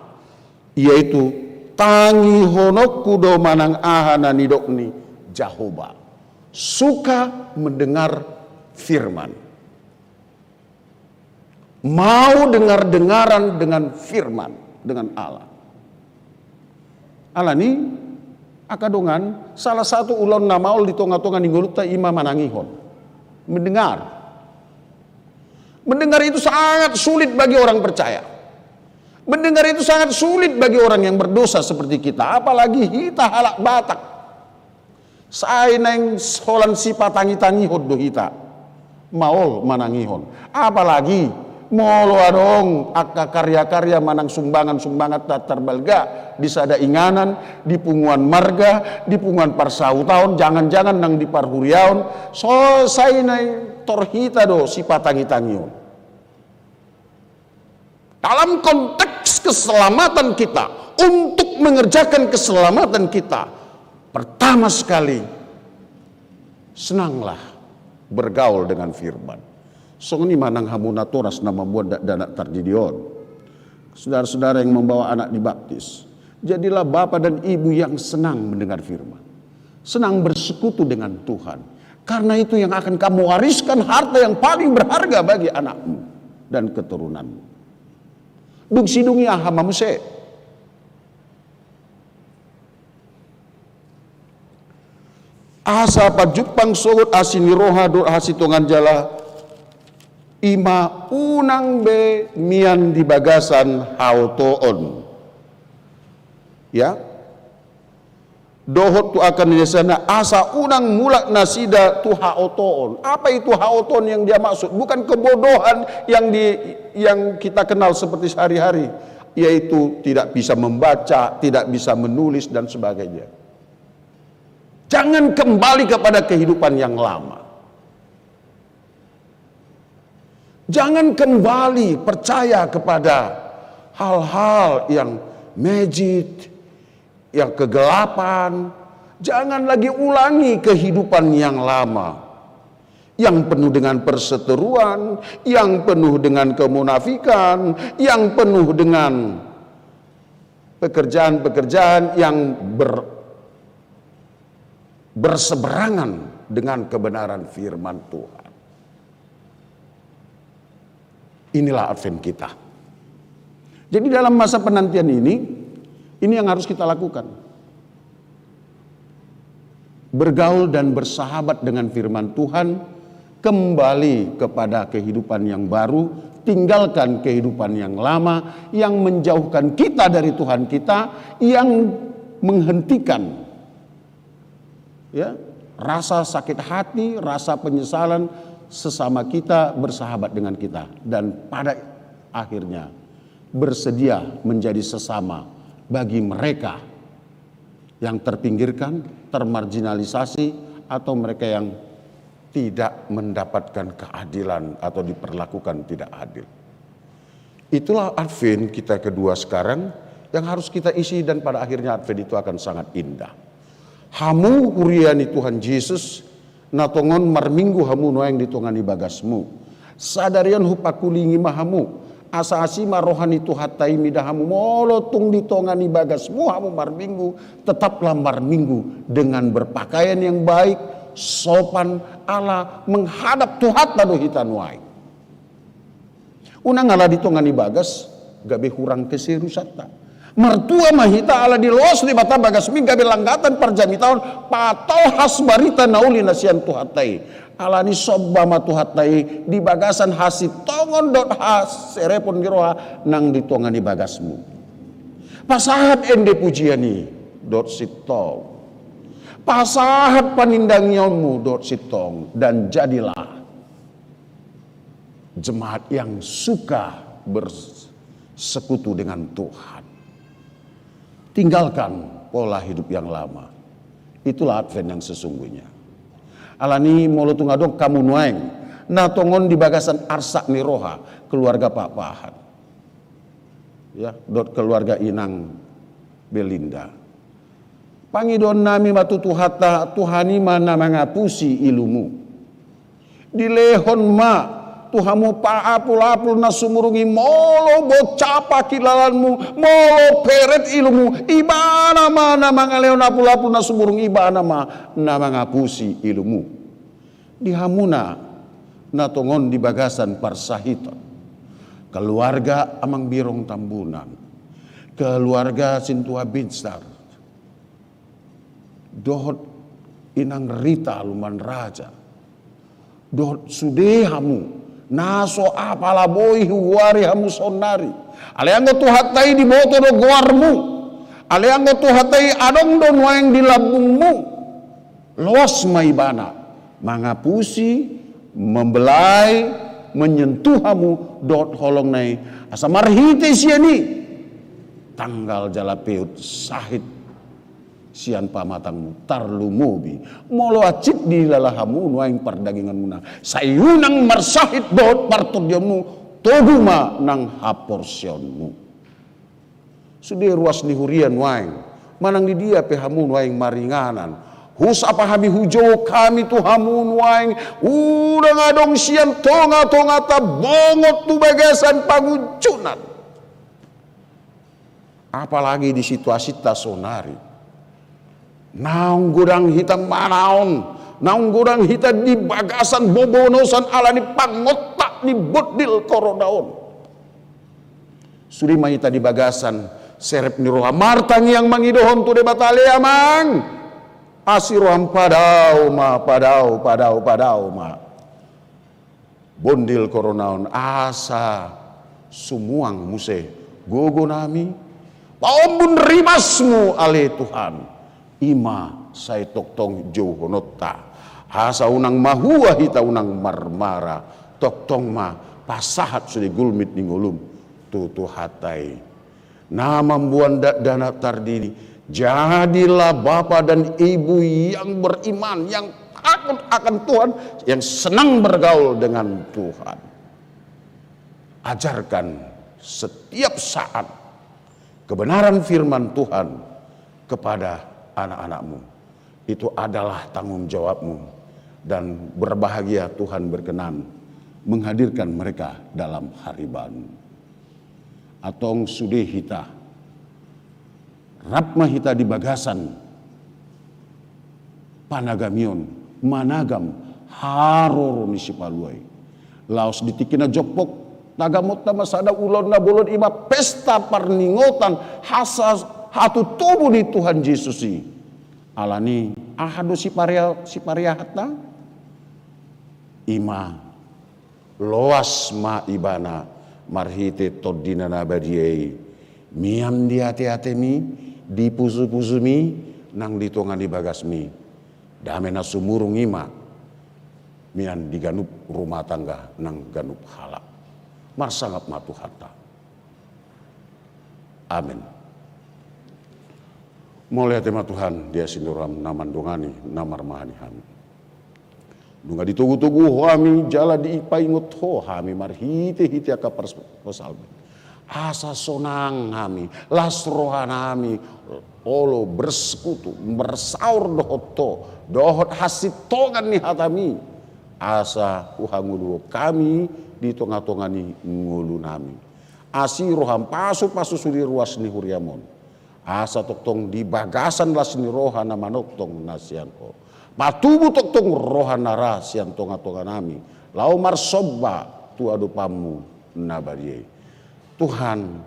yaitu tangihononku do manang aha na nidok ni Jahowa. Suka mendengar firman. Mau dengar-dengaran dengan firman, dengan Allah. Alani, angka dongan, salah satu ulaon na maol di tonga-tonga ni ngolunta i ma manangihon. Mendengar. Mendengar itu sangat sulit bagi orang percaya. Mendengar itu sangat sulit bagi orang yang berdosa seperti kita, apalagi hita halak Batak. Sai naeng holan sipatangi-tangihon do hita. Maol manangihon. Apalagi molo adong angka karya-karya manang sumbangan-sumbangan ta tarbalga di sada inganan, di punguan marga, di punguan parsahutaon, jangan-jangan nang di parhuriaon, so sai naeng tor hita do sipatangi-tangihon. Dalam konteks keselamatan kita, untuk mengerjakan keselamatan kita, pertama sekali, senanglah bergaul dengan firman. Songon i ma nang hamu natoras na mamboan dakdanak tardidi on. Saudara-saudara yang membawa anak dibaptis, jadilah bapa dan ibu yang senang mendengar firman, senang bersekutu dengan Tuhan. Karena itu yang akan kamu wariskan harta yang paling berharga bagi anakmu dan keturunanmu. Dung sidung i aha ma muse? Asa pajumpang sogot asi ni roha dohot hasintongan jala, i ma unang be mian di bagasan haotoon. Ya. Dohot tu angka na niasana, asa unang mulak nasida tu haotoon. Apa itu haotoon yang dia maksud? Bukan kebodohan yang di, yang kita kenal seperti sehari-hari, yaitu tidak bisa membaca, tidak bisa menulis, dan sebagainya. Jangan kembali kepada kehidupan yang lama. Jangan kembali percaya kepada hal-hal yang magic, yang kegelapan. Jangan lagi ulangi kehidupan yang lama, yang penuh dengan perseteruan, yang penuh dengan kemunafikan, yang penuh dengan pekerjaan-pekerjaan yang ber-, berseberangan dengan kebenaran firman Tuhan. Inilah Advent kita. Jadi, dalam masa penantian ini, ini yang harus kita lakukan. Bergaul dan bersahabat dengan firman Tuhan, kembali kepada kehidupan yang baru, tinggalkan kehidupan yang lama yang menjauhkan kita dari Tuhan kita, yang menghentikan, ya, rasa sakit hati, rasa penyesalan sesama kita, bersahabat dengan kita, dan pada akhirnya bersedia menjadi sesama bagi mereka yang terpinggirkan, termarginalisasi, atau mereka yang tidak mendapatkan keadilan atau diperlakukan tidak adil. Itulah Advent kita kedua sekarang yang harus kita isi, dan pada akhirnya Advent itu akan sangat indah. Hamu huria ni Tuhan Jesus, na tongon marminggu hamu nuaeng di tonga ni bagasmu. Sadari on hupangkulingi ma hamu, asa asi ma roha ni Tuhanta i mida hamu, molo tung di tonga ni bagasmu hamu marminggu, tetaplah marminggu dengan berpakaian yang baik, sopan, ala menghadap Tuhanta do hita nuaeng. Unang ala di tonga ni bagas gabe hurang keseriusanta. Martua ma hita ala diloas Debata bagasmi gabe langgatan parjamitaon patolhas barita na uli na sian Tuhanta i. Alani somba ma Tuhanta i di bagasan hasintongon dohot haserepon ni roha nang di tonga ni bagasmu. Pasahat ende pujian i dohot sintong. Pasahat panindangionmu dohot sintong, dan jadilah jemaat yang suka bersekutu dengan Tuhan. Tinggalkan pola hidup yang lama. Itulah Advent yang sesungguhnya. Alani molo tung adong hamu nuaeng na tongon di bagasan arsak ni roha, keluarga Pak Pahat, ya, dohot keluarga Inang Belinda. Pangidoan nami ma tu Tuhanta, Tuhan i ma na mangapusi ilumu. Dilehon ma tu hamu paapul-apul na sumurung i, molo bocapa hilalanmu, molo peret ilumu, Ibana ma na mangalehon apul-apul na sumurung, Ibana ma na mangapusi ilumu. Di hamuna na tongon di bagasan parsahiton, keluarga Amang Birong Tambunan, keluarga Sintua Binsar, dohot Inang Rita Lumban Raja, dohot sude hamu na so apala boi hugoari hamu saonnari. Alai anggo Tuhanta i diboto do goarmu, alai anggo Tuhanta i adong do nuaeng di lambungmu, loas ma Ibana mangapusi, membelai, menyentuh hamu dohot holongna i, asa marhite sian i tanggal jala peut sahit sian pamatangmu, tarlumobi molo hansit dihilala hamu nuaeng pardaginganmuna, sai unang marsahit dohot partondionmu, togu ma nang haporseaonmu. Sude ruas ni huria nuaeng, manang di dia pe hamu nuaeng maringanan, husapa hami, hujou hami tu hamu nuaeng, unang adong sian tonga-tonganta bongot tu bagasan pangunjunan. Apalagi di situasinta saonnari, naung godang hita manaon, naung godang hita di bagasan bobonosan alani pangontak ni bondil korona on. Sude ma hita di bagasan serep ni roha martangiang mangidohon tu Debata, ale Amang, asi roham, padao ma, padao, padao, padao ma bondil korona on asa sumuang muse gogonami. Paombun rimasmu, ale Tuhan, i ma sai tongtong jouhononta, asa unang mahua hita, unang marmara, tongtong ma pasahat sude gulmit ni ngolum tu Tuhanta i. Na mamboan dakdanak tardidi, jadilah bapa dan ibu yang beriman, yang takut akan Tuhan, yang senang bergaul dengan Tuhan. Ajarkan setiap saat kebenaran firman Tuhan kepada anak-anakmu. Itu adalah tanggung jawabmu, dan berbahagia Tuhan berkenan menghadirkan mereka dalam hariban. Antong sude hita, rap ma hita di bagasan panagamion, managam haroro ni Sipalua i. Laos di tingki na jompok, tagamonta ma sada ulaon na bolon, i ma pesta parningotan hasa hatutubu ni Tuhan Jesus i. Alani aha do siparia-, sipariahanta? I ma loas ma Ibana marhite Tondina na badia i, mian di ateatemi, di pusupusumi, nang di tonga ni bagasmi. Dame na sumurung i ma mian di ganup rumah tangga nang ganup halak. Marsangap ma Tuhanta. Amen. Mauliate ma Tuhan di asi ni roham na mandongani, na marmahani hami. Nunga ditogutogu Ho hami jala dipaingot Ho hami marhitehite angka pars-, psalmen. Asa sonang hami, las rohanami, olo bersekutu, bersaor dohot Ho, dohot hasintongan ni hataMi, asa huhangoluhon hami di tongatonga ni ngolunami. Asi rohaM, pasupasu sude ruas ni huriaM on. Asa tongtong di bagasan las ni roha na manongtong na sian Ho, patubu tongtong roha na ra sian tongatonganami, laho marsomba tu adopanMu na badia i. Tuhan,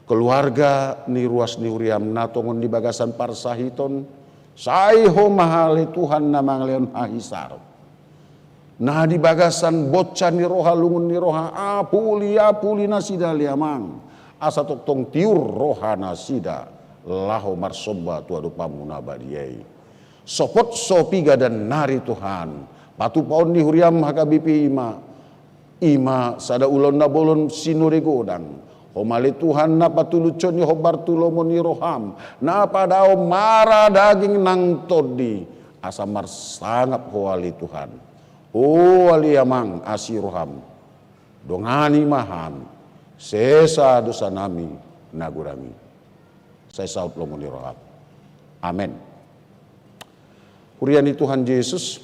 keluarga ni ruas ni huriaM na tongon di bagasan parsahiton, sai Ho ma ale Tuhan na mangalehon hahisaron. Na di bagasan bonca ni roha, lungun ni roha, apuli, apuli nasida ale Amang. Asa tongtong tiur roha nasida, laho marsomba tu adopanMu na badia i. Sopot so piga dan nari Tuhan, patupaon ni huriaM H K B P i ma, i ma sada ulaon na bolon sinode godang. Ho ma ale Tuhan na patulushon ni hombar tu lomo ni rohaM, na padaon mara daging nang tondi, asa marsangap Ho ale Tuhan. O ale Amang, asi rohaM, dongani ma hami, sesa dosanami na godang i. Sai saut lomo ni rohaM. Amen. Huria ni Tuhan Jesus,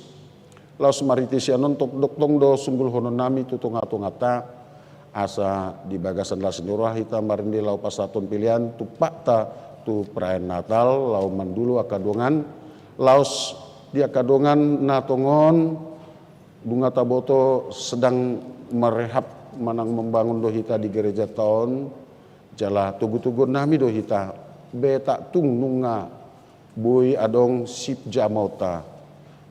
laos marhite sian on tongtong do sunggulhononnami tu tongatonganta, asa di bagasan las ni roha hita marende laho pasahathon pelean tumpakta tu perayaan Natal, laho mandulu angka dongan, laos di angka dongan na tongon nunga taboto sedang merehab manang membangun do hita di gerejanta on, jala togutoguonnami do hita, be tak tung nunga boi adong sip jamaonta.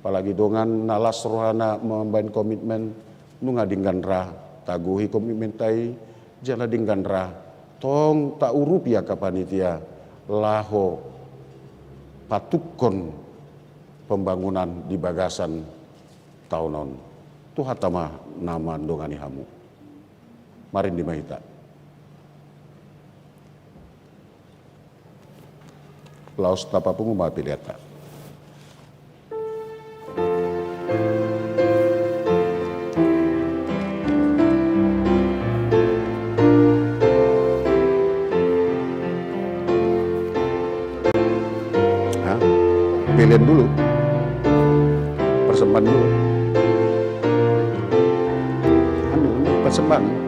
Apalagi dongan na las rohana mambahen komitmen, nunga denggan ra tagohi komitmenta i, jala denggan ra tong taurupi angka panitia laho patukkon pembangunan di bagasan taon on. Tuhanta ma na mandongani hamu. Marende ma hita. Laos tapapungu ma peleanta. Hah? Pelean dulu. Persembahan dulu. Anu, persembahan.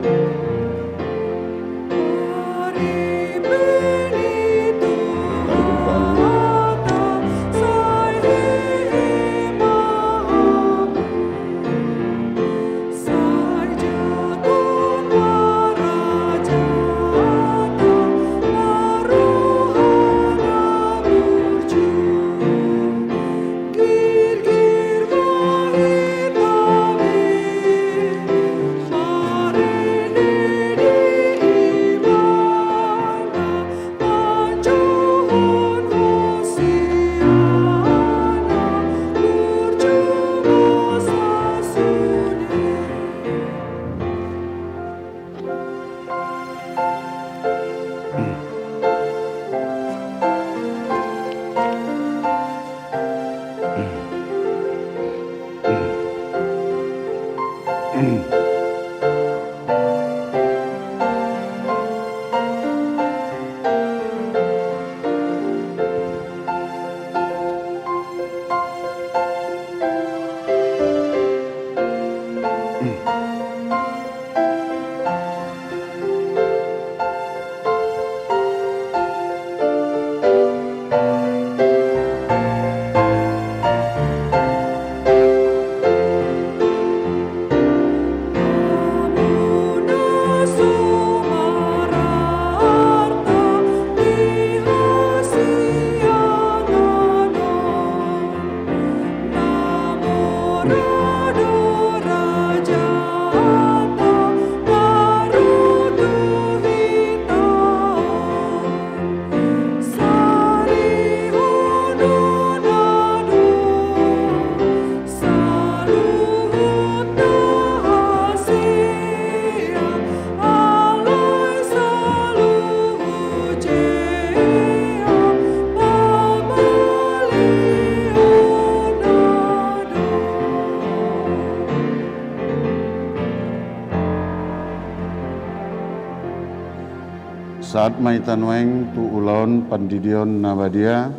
Sahat ma hita nuaeng tu ulaon pandidion na badia.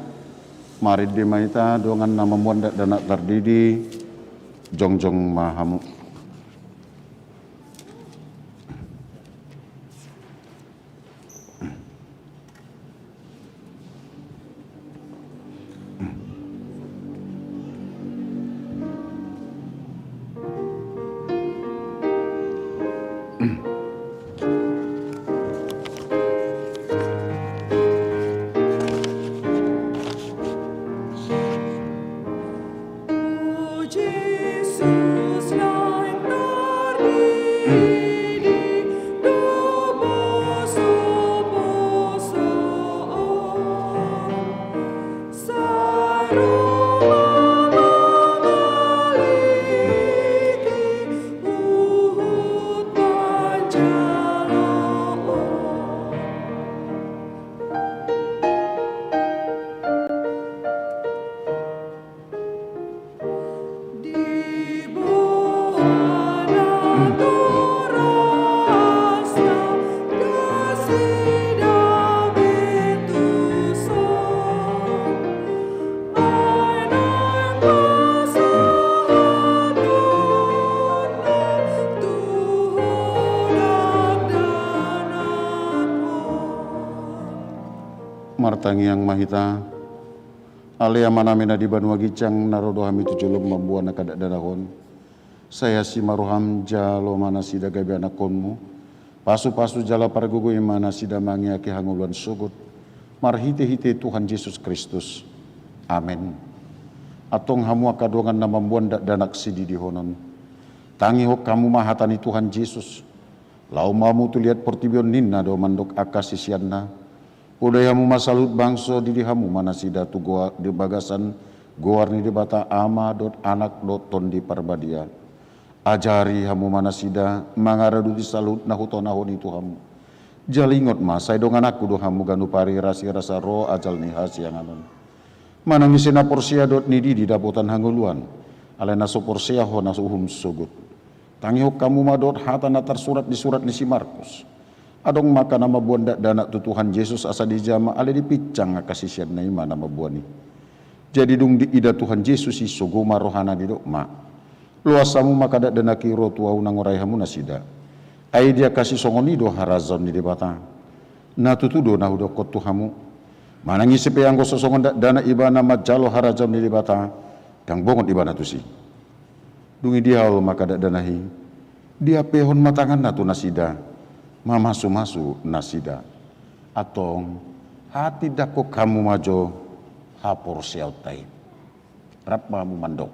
Marende ma hita dongan na mamboan dakdanak tardidi. Jongjong ma hamu. Martangiang ma hita. Ale Amanami na di banua ginjang, na ro do hami tu jolom mamboan angka dakdanak on. Sai asi ma roham jalo ma nasida gabe anakkonmu. Pasupasu jala pargogoi ma nasida mangeahi hangoluan sogot. Marhitehite Tuhan Jesus Kristus. Amen. Antong hamu angka dongan na mamboan dakdanak sididihonon. Tangihon hamu ma hata ni Tuhan Jesus. Laho ma hamu tu liat portibi on ninna do mandok angka siseanna. Podai hamu ma saluhut bangso, didi hamu ma nasida tu goa-, di bagasan goar ni Debata Ama dohot Anak dohot Tondi Parbadia. Ajari hamu ma nasida mangaradoti saluhut na hutonahon i tu hamu. Jala ingot ma, sai dongananku do hamu ganup ari rasirasa ro ajal ni hasiangan on. Manang ise na porsea dohot ni didi dapotan hangoluan, alai na so porsea ho na uhum sogot. Tangihon hamu ma dohot hata na tarsurat di surat ni si Markus. Adong ma angka na mamboan dakdanak tu Tuhan Jesus asa dijama, alai dipinsang angka siseanna, i ma na mamboan i. Jadi dung diida Tuhan Jesus i, sogo ma rohana, didok ma: Loas hamu ma angka dakdanak i ro tu ahu, nang orai hamu nasida. Ai di angka sisongon i do harajaon ni Debata. Na tutu do na hudokkon tu hamu, manang ise pe anggo so songon dakdanak ibana manjalo harajaon ni Debata, ndang bongot ibana tusi. Dung i dihaol ma angka dakdanak i, diampehon ma tanganna tu nasida, mamasumasu nasida. Antong, hatindangkon hamu ma jo haporseaonta i. Rap ma hamu mandok.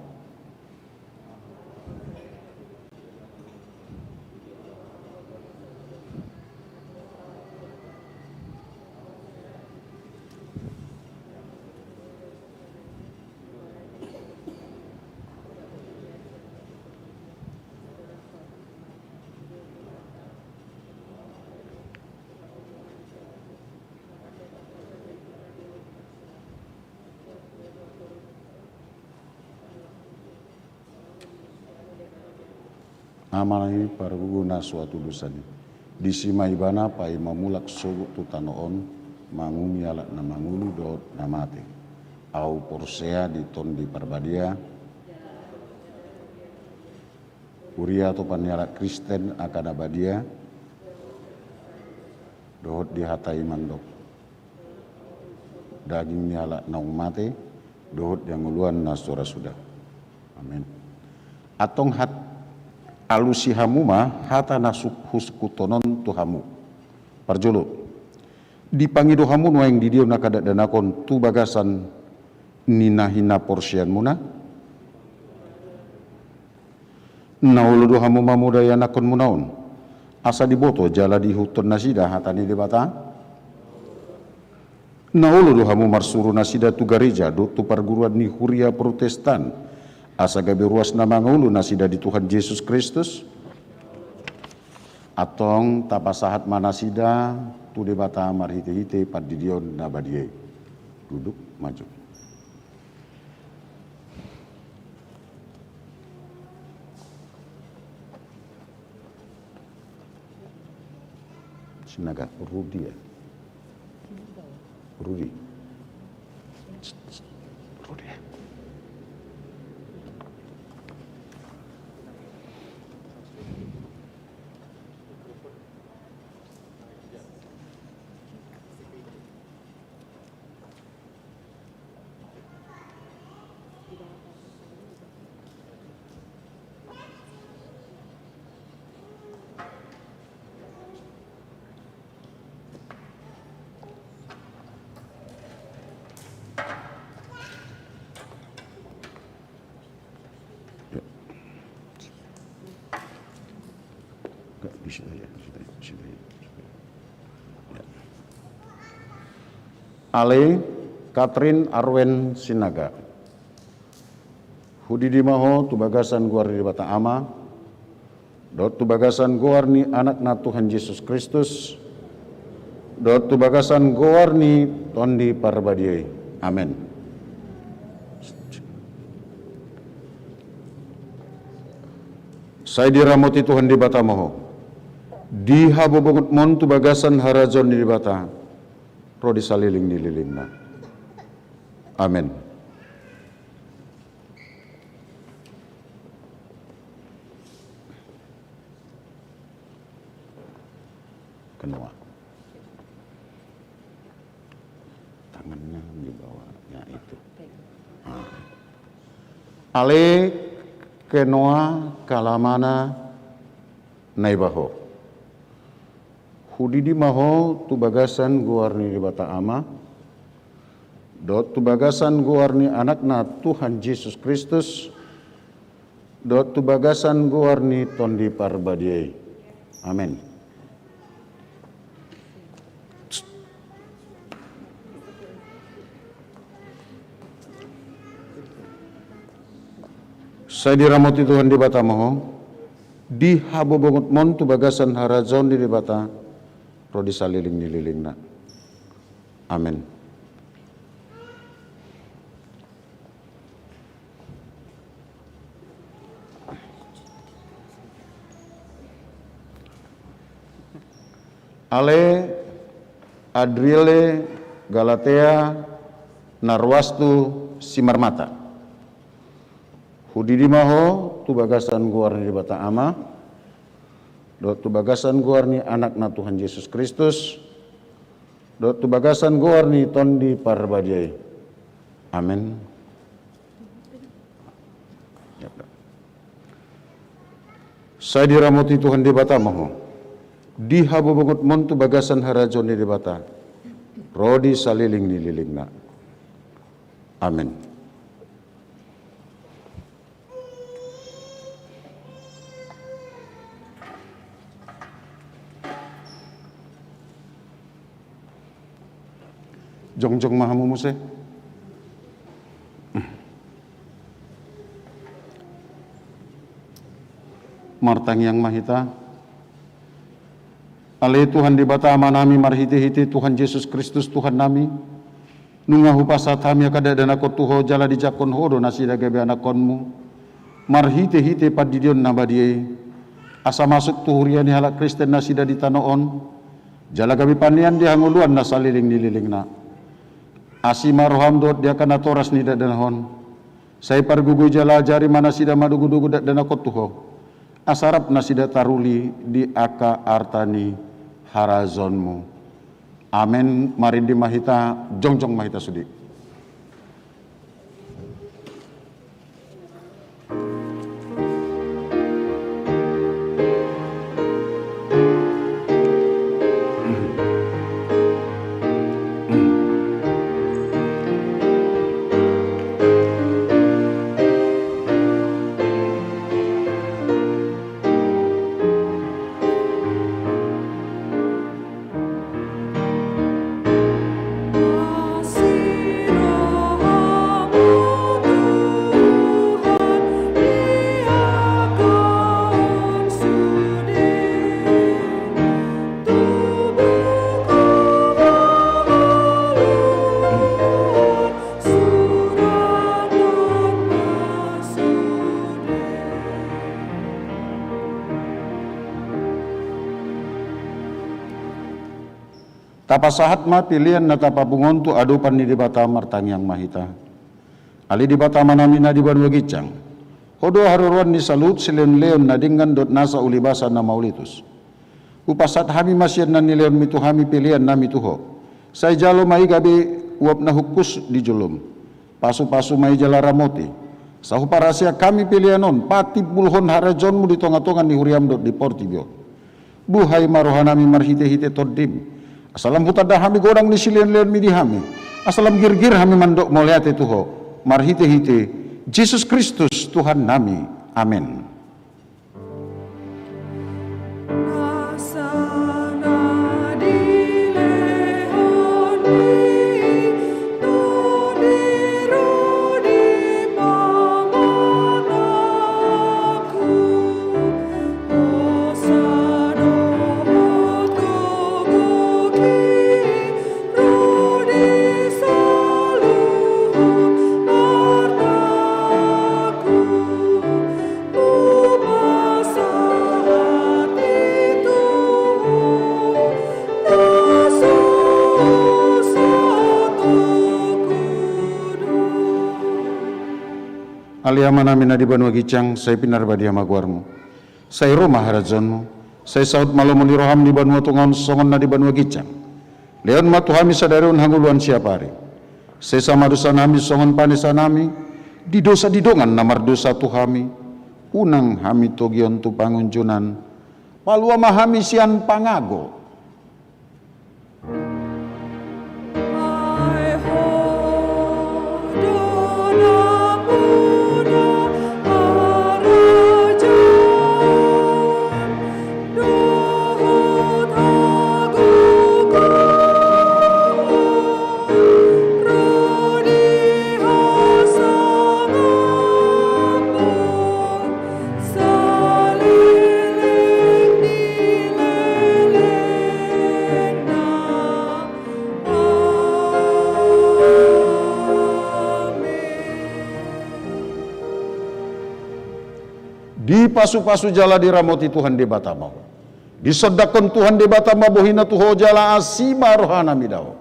Amanami pargogoi na so hatudosan i. Disi ma ibana paima mulak sogot tu tano on, mangumi halak na mangolu dohot na mate. Ahu porsea di Tondi Parbadia, huria atopan ni halak Kristen angka na badia, dohot di hata i mandok: Daging ni halak naung mate, dohot di hangoluan na so ra suda. Amen. Antong hat-, alusi hamu ma hata na su-, husungkuthon on tu hamu. Parjolo, dipangido hamu nuaeng didia angka dakdanak on tu bagasan ni na hinaporseaonmuna? Na olo do hamu mamodai anakkonmuna on, asa diboto jala diihuthon nasida hata ni Debata? Na olo do hamu marsuru nasida tu gareja dohot tu parguruan ni huria Protestan, asa gabe ruas na mangolu nasida di Tuhan Jesus Kristus? Antong tapasahat ma nasida tu Debata marhitehite pandidion na badia i. Duduk, maju. Sinaga, Rudia. Rudi. Rudi. Ale Catherine Arwen Sinaga. Hudidi ma ho tu bagasan goar ni Debata Ama, dohot tu bagasan goar ni Anakna Tuhan Jesus Kristus, dohot tu bagasan goar ni Tondi Parbadia i. Amen. Sai diramoti Tuhan Debata ma ho. Dihabobongonmon tu bagasan harajaon ni Debata, ro di saleleng ni lelengna. Amen. Kenoa. Tangannya di bawahnya itu. Ah. Ale kenoa kalamana na iba ho. Hudidi ma ho tu bagasan goar ni Debata Ama, dohot tu bagasan goar ni Anakna Tuhan Jesus Kristus, dohot tu bagasan goar ni Tondi Parbadia i. Amen. Sai diramoti Tuhan Debata ma ho. Dihabobongonmon tu bagasan harajaon ni Debata, ro di saleleng ni lelengna. Amen. Ale Adriele Galatea Narwastu Simarmata. Hudidi ma ho tu bagasan goar ni Debata Ama, dohot tu bagasan goar ni Anakna Tuhan Jesus Kristus, dohot tu bagasan goar ni Tondi Parbadia i. Amen. Sai diramoti Tuhan Debata ma ho. Dihabobongonmon tu bagasan harajaon ni Debata, ro di saleleng ni lelengna. Amen. Jongjong ma hamu muse. Martangiang ma hita. Ale Tuhan Debata Amanami, marhitehite Tuhan Jesus Kristus Tuhannami, nunga hupasahat hami angka dakdanak on tu Ho, jala dijangkon Ho do nasida gabe anakkonMu, marhitehite pandidion na badia i, asa masuk tu huria ni halak Kristen nasida di tano on, jala gabe panean di hangoluan na saleleng ni lelengna. Asi ma rohaM dohot di angka natoras ni dakdanak on. Sai pargogoi jala ajari ma nasida madogudogu dakdanak on tu Ho, asa rap nasida taruli di angka arta ni harajaonMu. Amen. Marende ma hita, jongjong ma hita sude. Tapasahat ma pelean na tapapungu on tu adopan ni Debata. Martangiang ma hita. Ale Debata Amanami na di banua ginjang, Ho do haroroan ni saluhut silehonlehon na denggan dohot nasa ulibasa na mauliutus. Hupasahat hami ma sian na nilehonMi tu hami pelean nami tu Ho. Sai jalo ma i gabe uap na hukus di jolom. Pasupasu ma i jala ramoti. Sai huparasiak hami pelean on patimbulhon harajaonMu di tongatonga ni huriaM dohot di portibi on. Buhai ma rohanami marhitehite TondiM. Asa lam hutanda hami godang ni silehonlehonMi di hami. Asa lam girgir hami mandok mauliate tu Ho. Marhitehite Jesus Kristus Tuhannami. Amen. Ale Amanami na di banua ginjang, sai pinarbadia ma goarMu. Sai ro ma harajaonMu. Sai saut ma lomo ni rohaM di banua tonga on songon na di banua ginjang. Lehon ma tu hami sadari on hangoluan siapari. Sesa ma dosanami songon panesanami di dosa ni dongan na mardosa tu hami. Unang hami togihon tu pangunjunan. Palua ma hami sian pangago. Dipasupasu jala diramoti Tuhan Debata ma ho. Disondangkon Tuhan Debata ma bohiNa tu ho jala asi ma rohaNa mida ho.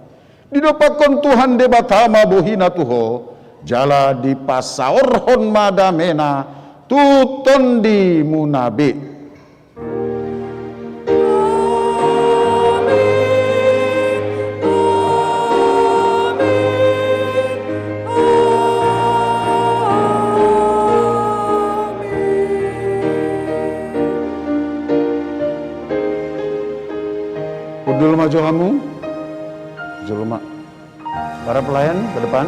Didompakkon Tuhan Debata ma bohiNa tu ho jala dipasaorhon ma dameNa tu tondimuna be. Hundul ma jo hamu. Jolo ma. Para pelayan ke depan.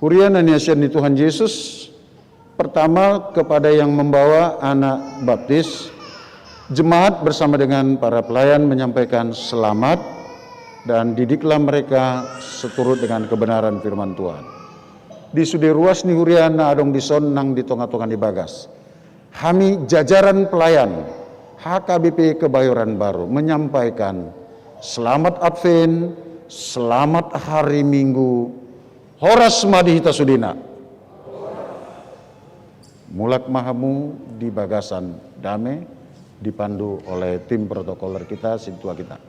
Huria na niasian ni Tuhan Yesus, pertama kepada yang membawa anak baptis, jemaat bersama dengan para pelayan menyampaikan selamat dan didiklah mereka seturut dengan kebenaran firman Tuhan. Di sude ruas ni huria na adong dison nang di tongatonga ni bagas. Hami jajaran pelayan H K B P Kebayoran Baru menyampaikan selamat Advent, selamat hari Minggu, horas ma di hita sudena. Mulak ma hamu di bagasan dame, dipandu oleh tim protokoler kita, sintua kita.